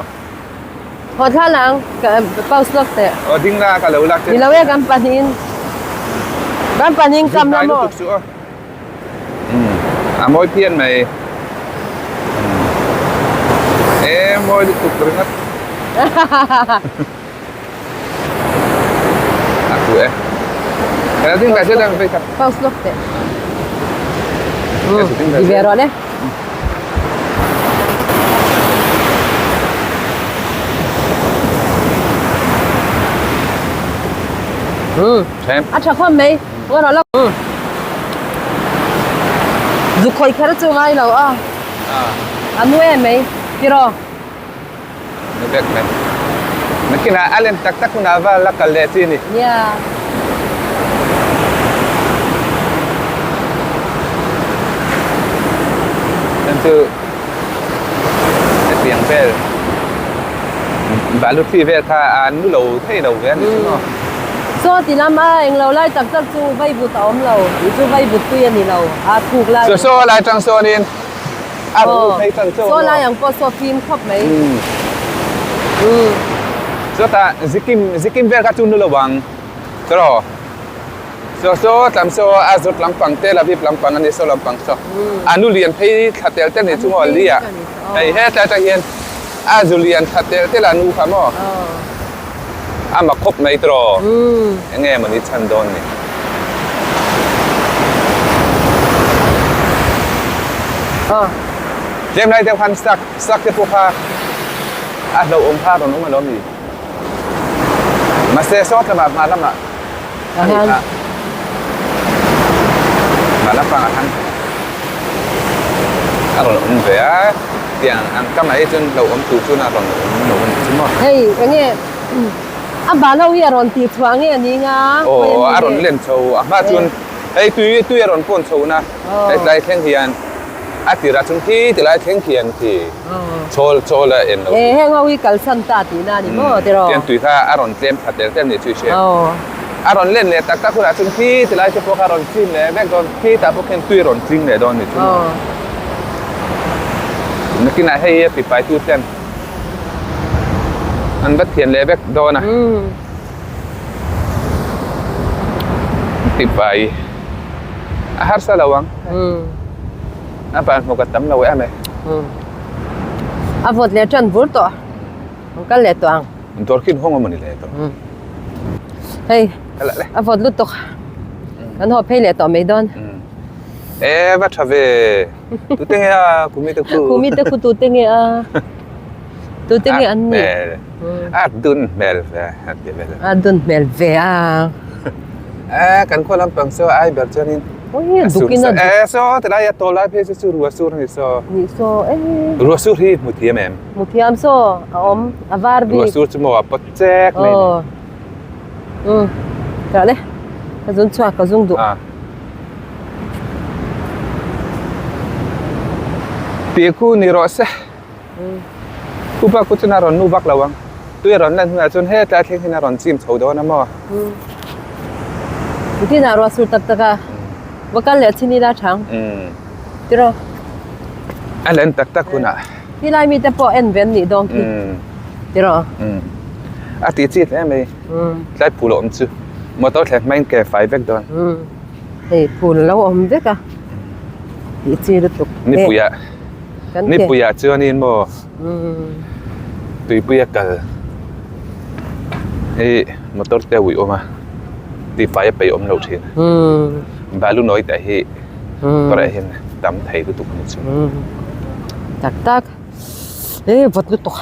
Haw thla lang ka pause lawk teh. Aw ding la ka lo lak che. Ni lo e kan pahnihin. Kan pahnihin kam la maw. A mawi phian mai. E mawi lutuk ringawt. A ku e. Ka ding la che dang vei khat. Pause lawk teh. Di ve rawh le. Them. A tha khawm mai. Ngaw rawh lawk. Zu khawih kher chu ngai lo a. A nu em mai tiraw. Ni vek mai. Nakinah a lem tak tak hunah va la kal leh chi ni. Nia. Chan chu hetiang vel balu thi vel kha a nu lo thei lo ve a ni chu maw. Saw ti lam a englo lai tak tak chu vaivut a awm lo tih chu vaivut tui a ni lo a thuk lai. Saw saw lai tang sawnin a rawn lut phei tan chaw Saw lai ang pawh saw fim khawp mai. Chutah zikim zikim vel kha chu nu lo ang tiraw. Saw saw tlam saw a zut lampang te la vip lampang a ni saw lampang saw a nu lian phei thla tel tel ni chu maw li ah hei hetlai atang hian a zu lian thla tel tel a nu kha maw a mak khawp mai tiraw eng nge mawni chhan dawn ni. Tlem lai deuh khan sak sak te pawh kha a hlauhawm kha a rawn awm alawm ni mahse saw tlamah hma lamah Ahan. Mah lampang ah khan a rawn awm ve a, tiang ang ka mai chuan lo awm tur chuan a rawn awm lo a nih chu maw. Hei enge a bal ho hi a rawn tih chhuah nge a ni nga? Aw a rawn len chho a hma chuan hei tui tui a rawn pawn chho na hei tlai thleng hian a tirah chuan khi tilai thleng khian khi chawl chawl a en lo. E heng ho hi kalsan ta tihna a ni maw tiraw? Tiang tui kha a rawn tlem tha tel tel ni chu i hria. A rawn len leh tak tak hunah chuan khi tilai te pawh kha a rawn chin leh vek dawn, khi tah pawh khian tui a rawn tling leh dawn ni chu. Nakinah hei a tipai tu ten an va thian leh vek dawn a. Tipai a harsa lo ang. A ban hmu ka tam lo em e. A vawt leh tan vur tawh. An kal leh tawh ang. Dawr khi hawng amawni leh tawh. Hei a vawt lutuk. Kan haw phei leh tawh mai dawn. E va tha ve. Tute nge a kumi te khu. Kumi te khu tute nge a. Tute nge an ni. A dun hmel ve a ti vel. A dun hmel ve a. E kan khaw lampang saw ai ber chuanin Ui dukin a E saw tilai a tawlai phei chu chu rua sur a ni saw. Ni saw e. Rua sur hi hmu thiam em? Hmu thiam saw a awm a var bik. Rua sur chu maw a pawt chek mai ni. Aw. Um. Tah le. Ka zun chhuak ka zung duh. Ah. Ti khu ni rawh se. Upa ku chuan a rawn nu vak lo ang. Tui a rawn lan hunah chuan hetlai thleng hian a rawn chim chho dawn a maw? Nitin ah ruah sur tak tak a va kal leh chin ila thang. Tiraw? A len tak tak hunah. Tilai mite pawh en ve an nih dawn khi. Tiraw? A ti chi hle mai. Tlai phul a awm chu motor thlen hmain ke fai vek dawn. Hei phul a lo awm vek a. Tih chi lutuk. Nipuiah. Nipuiah chuanin maw tuipuia kal hi motor te a ui awm a tihfai a peih awm lo thin balu nawi te hi kawrah hian tam thei lutuk a ni chu. Tak tak e vawt lutuk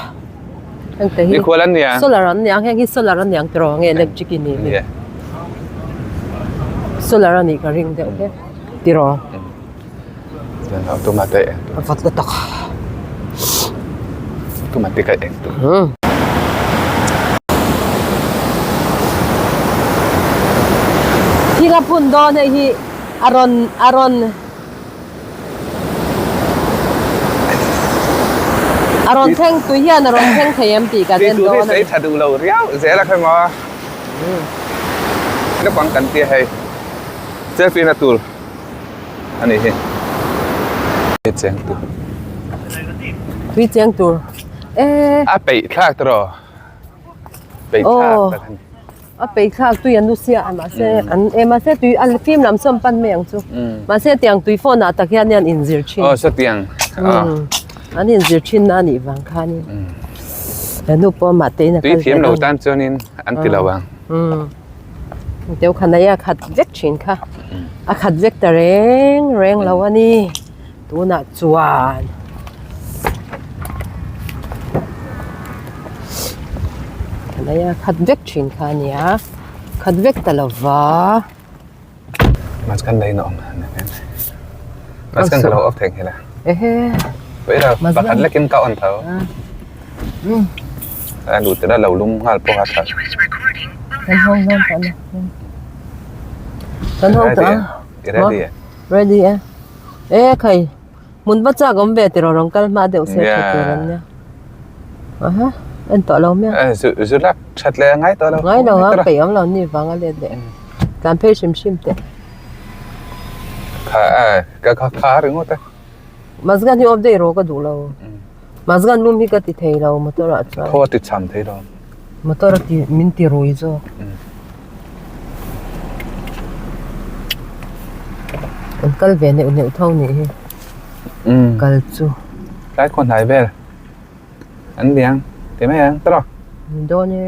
heng te hi Mikhual an nia solar an nia heng hi solar an niang tiraw nge electric in ni solar a nih ka ring deuh hle tiraw. Automatic A vat lutuk. Automatic a eng tu. Thil a phun dawn hei hi a rawn a rawn a rawn thleng tui hian a rawn thleng thei em tih ka den dawn a ni. Tih tur hi tha duh lo riau zel a kha maw. Naupang kan tia hei. Selfie na tur. A ni hi. Tui cheng tur. Tui cheng tur. E. A peih thlak tawh. Peih thlak tak a ni. A peih thlak tui an lusia a mahse an e mahse tui a fim lam sawn pan mai ang chu. Mahse tiang tui phone ah tak hian an inzir thin. Aw sawtiang. An inzir thin na a nih vang khanin. Henu pawh amah te in a kal ve Tui thiam lo tan chuanin an ti lo ang. Deuh khan a khat vek thin kha a khat vek ta reng reng lo a ni tunah chuan a khat vek thin kha a ni a khat vek ta lo va. Maskan ka lo off thei nghilh a. Ehe. Pawh ilo pakhat lekin ka on tho. A lut ila lo lum nghal pawh a tha. Kan hawng dawn tawh na. Kan hawng tawh a. I ready e? Ready e. E khai. Hmun va chak awm ve tiraw rawn kal hma deuh se tha tur an nia. Aha en tawh lo mai a. Zu zu lak that leh a ngai tawh lo. Ngai lo a peih awm lo ni vang a let leh. Tlan phei hrim hrim teh. Kha a ka kha kha ringawt a. Mazgan hi awm daih rawh ka duh lo. Mazgan lum hi ka ti thei lo motor ah chuan. Thaw a ti cham thei lo. Motor a ti min ti rui zawk. Kan kal ve neuh neuh tho nih hi. Kal chu. Tlai khaw hnai vel an liang ti mai ang tawh. Ni dawn e.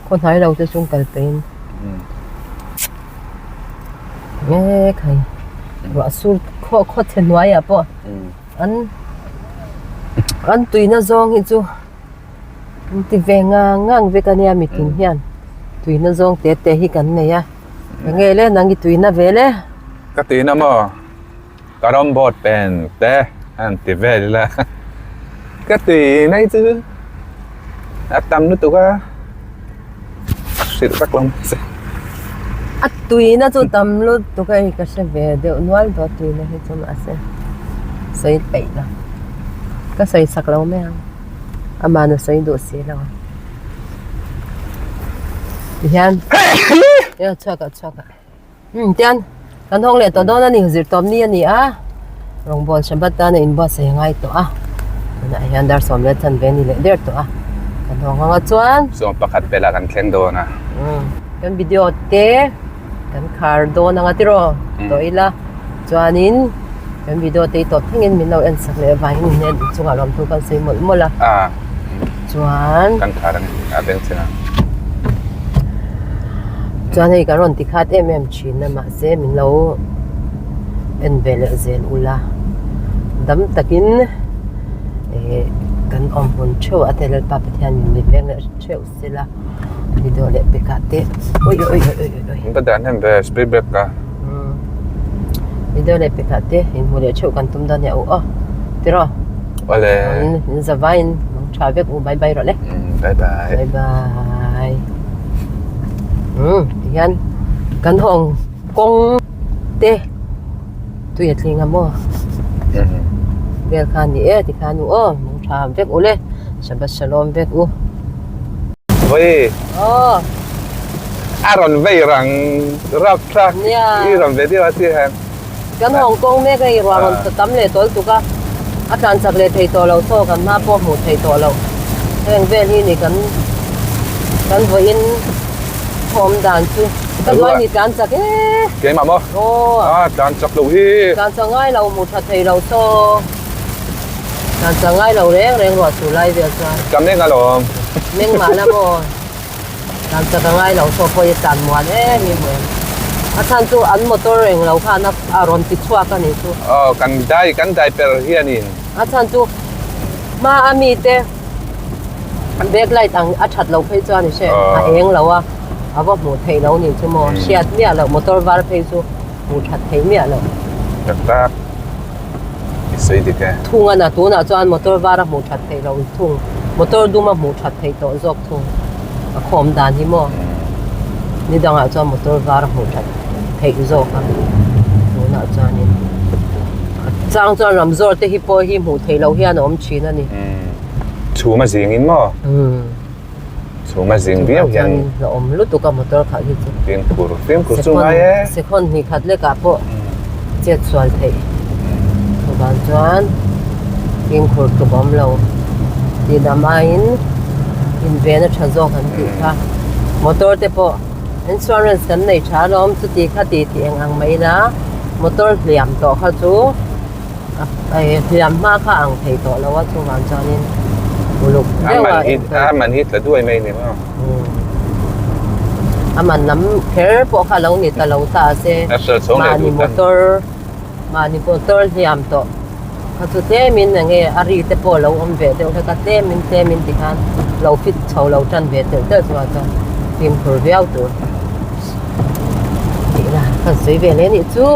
Khaw hnai lo te chu kal peih in. Nge khai ruah sur khaw khaw chhe hnuaiah pawh an an tuina zawng hi chu. An ti ve ngang ngang vek ania mitin hian tuina zawng te te hi kan nei a enge le nang i tuina ve le. Ka tuina maw ka rawng board pen te an ti vel ila ka tui mai chu a tam lutuk a hrilh vak lo mai che. A tuina chu tam lutuk a hei ka hre ve deuh nual tawh tuina hi chu mahse sawi peih lo ka sawi sak lo mai ang. Amah na sawi duh si lo. Tihian ia chhuak ah chhuak ah umm tian kan hawng leh tawh dawn a ni zir tawp ni a ni a rawngbawl Shabbat tan a inbuatsaih a ngai tawh a tunah hian dar sawm leh chanve a ni leh der tawh a kan hawng ang a chuan Sawm pakhat velah kan thleng dawn a. Umm kan video te. Kan khar dawn anga tiraw tawh ila chuanin kan video te hi tawp thlengin min lo en sak leh avangin in nen inchungah lawmthu kan sawi mawlh mawlh a chuan kan khar ang a beng chhing ang chuan hei kan rawn ti khat em em thin a mahse min lo en ve leh zel ula dam takin eh kan awm hun theuh a Lalpa Pathian min mit veng leh theuh. Sela video leh pek ah te ui ui ui ui ui In dan hem ve speed break ka. Video leh pek ah te in hmu leh theuh kan tum dawn nia u aw. Tiraw? Awle. In zavai in mang tha vek u bye bye rawh le. Bye bye. Bye bye. Tihian kan hawng kawng te tui a tling a maw. Vel kha ni e tikhan u aw mang tha vek u le. Shabbat shalom vek u. Vawi. Aw. A rawn vei rang rap thlak. Nia. I rawn ve deuh a si han. Kan Hong Kong mek a i ruah rawn ta tam leh tawl tuk a. A tlan chak leh thei tawh lo thaw kan hma pawh hmuh theih tawh loh. Heng vel hi ni kan kan vawiin thawm dan chu. Ka duai ni tlan chak e. Keimah maw? Aw. A tlan chak lo hi. Tlan chak ngai lo hmuh tha thei lo thaw. Dan chang ngai lo reng reng ruah chu lai vel chuan. Ka meng alawm. Meng mah la maw. Dan chak a ngai lo saw pawh i tan muan em em em. A chhan chu an motor reng lo khan a rawn ti chhuak a nih chu. Aw kan dai kan dai per hianin. A chhan chu hma a mi te back light ang a that lo phei chuan i hre a eng lo a a va hmuh theih lo nih chu maw hriat miah loh motor var phei chu hmuh that theih miah loh. Tak tak. I sawi dik e. Thung a na tunah chuan motor var a hmuh that theih loh thung. Motor dum a hmuh that theih tawh zawk thung. A khawm dan hi maw. Ni dangah chuan motor var a hmuh that theih zawk a. Tunah chuanin a chang chuan ramzawr te hi pawh hi hmuh theih loh hian a awm thin a ni. Chhum a zing in maw? Chhum a zing viau hian. Chuan la awm lutuk a motor khalh hi chu. Fimkhur fimkhur chu ngai e. Sekhon hnih khat lekah pawh chet sual theih. Chuvang chuan fimkhur tluk awm lo. Tihdam aiin inven a tha zawk an tih kha. Motor te pawh insurance kan nei tha alawm chuti kha ti tih eng ang mai ila motor hliam tawh kha chu. Hliam hma kha ang thei tawh lo a chuvang chuanin uluk deuh a enkawl. A man hi tla duai mai ni maw? A man lam kher pawh kha lo ni ta lo ta se mahni motor mahni motor hliam tawh kha chu tlemin enge a ri te pawh lo awm ve deuh hlek a tlemin tlemin tikhan lo fit chho lo tan ve telh telh chuan chuan fimkhur viau tur tih la kan sawi ve hle nih chu.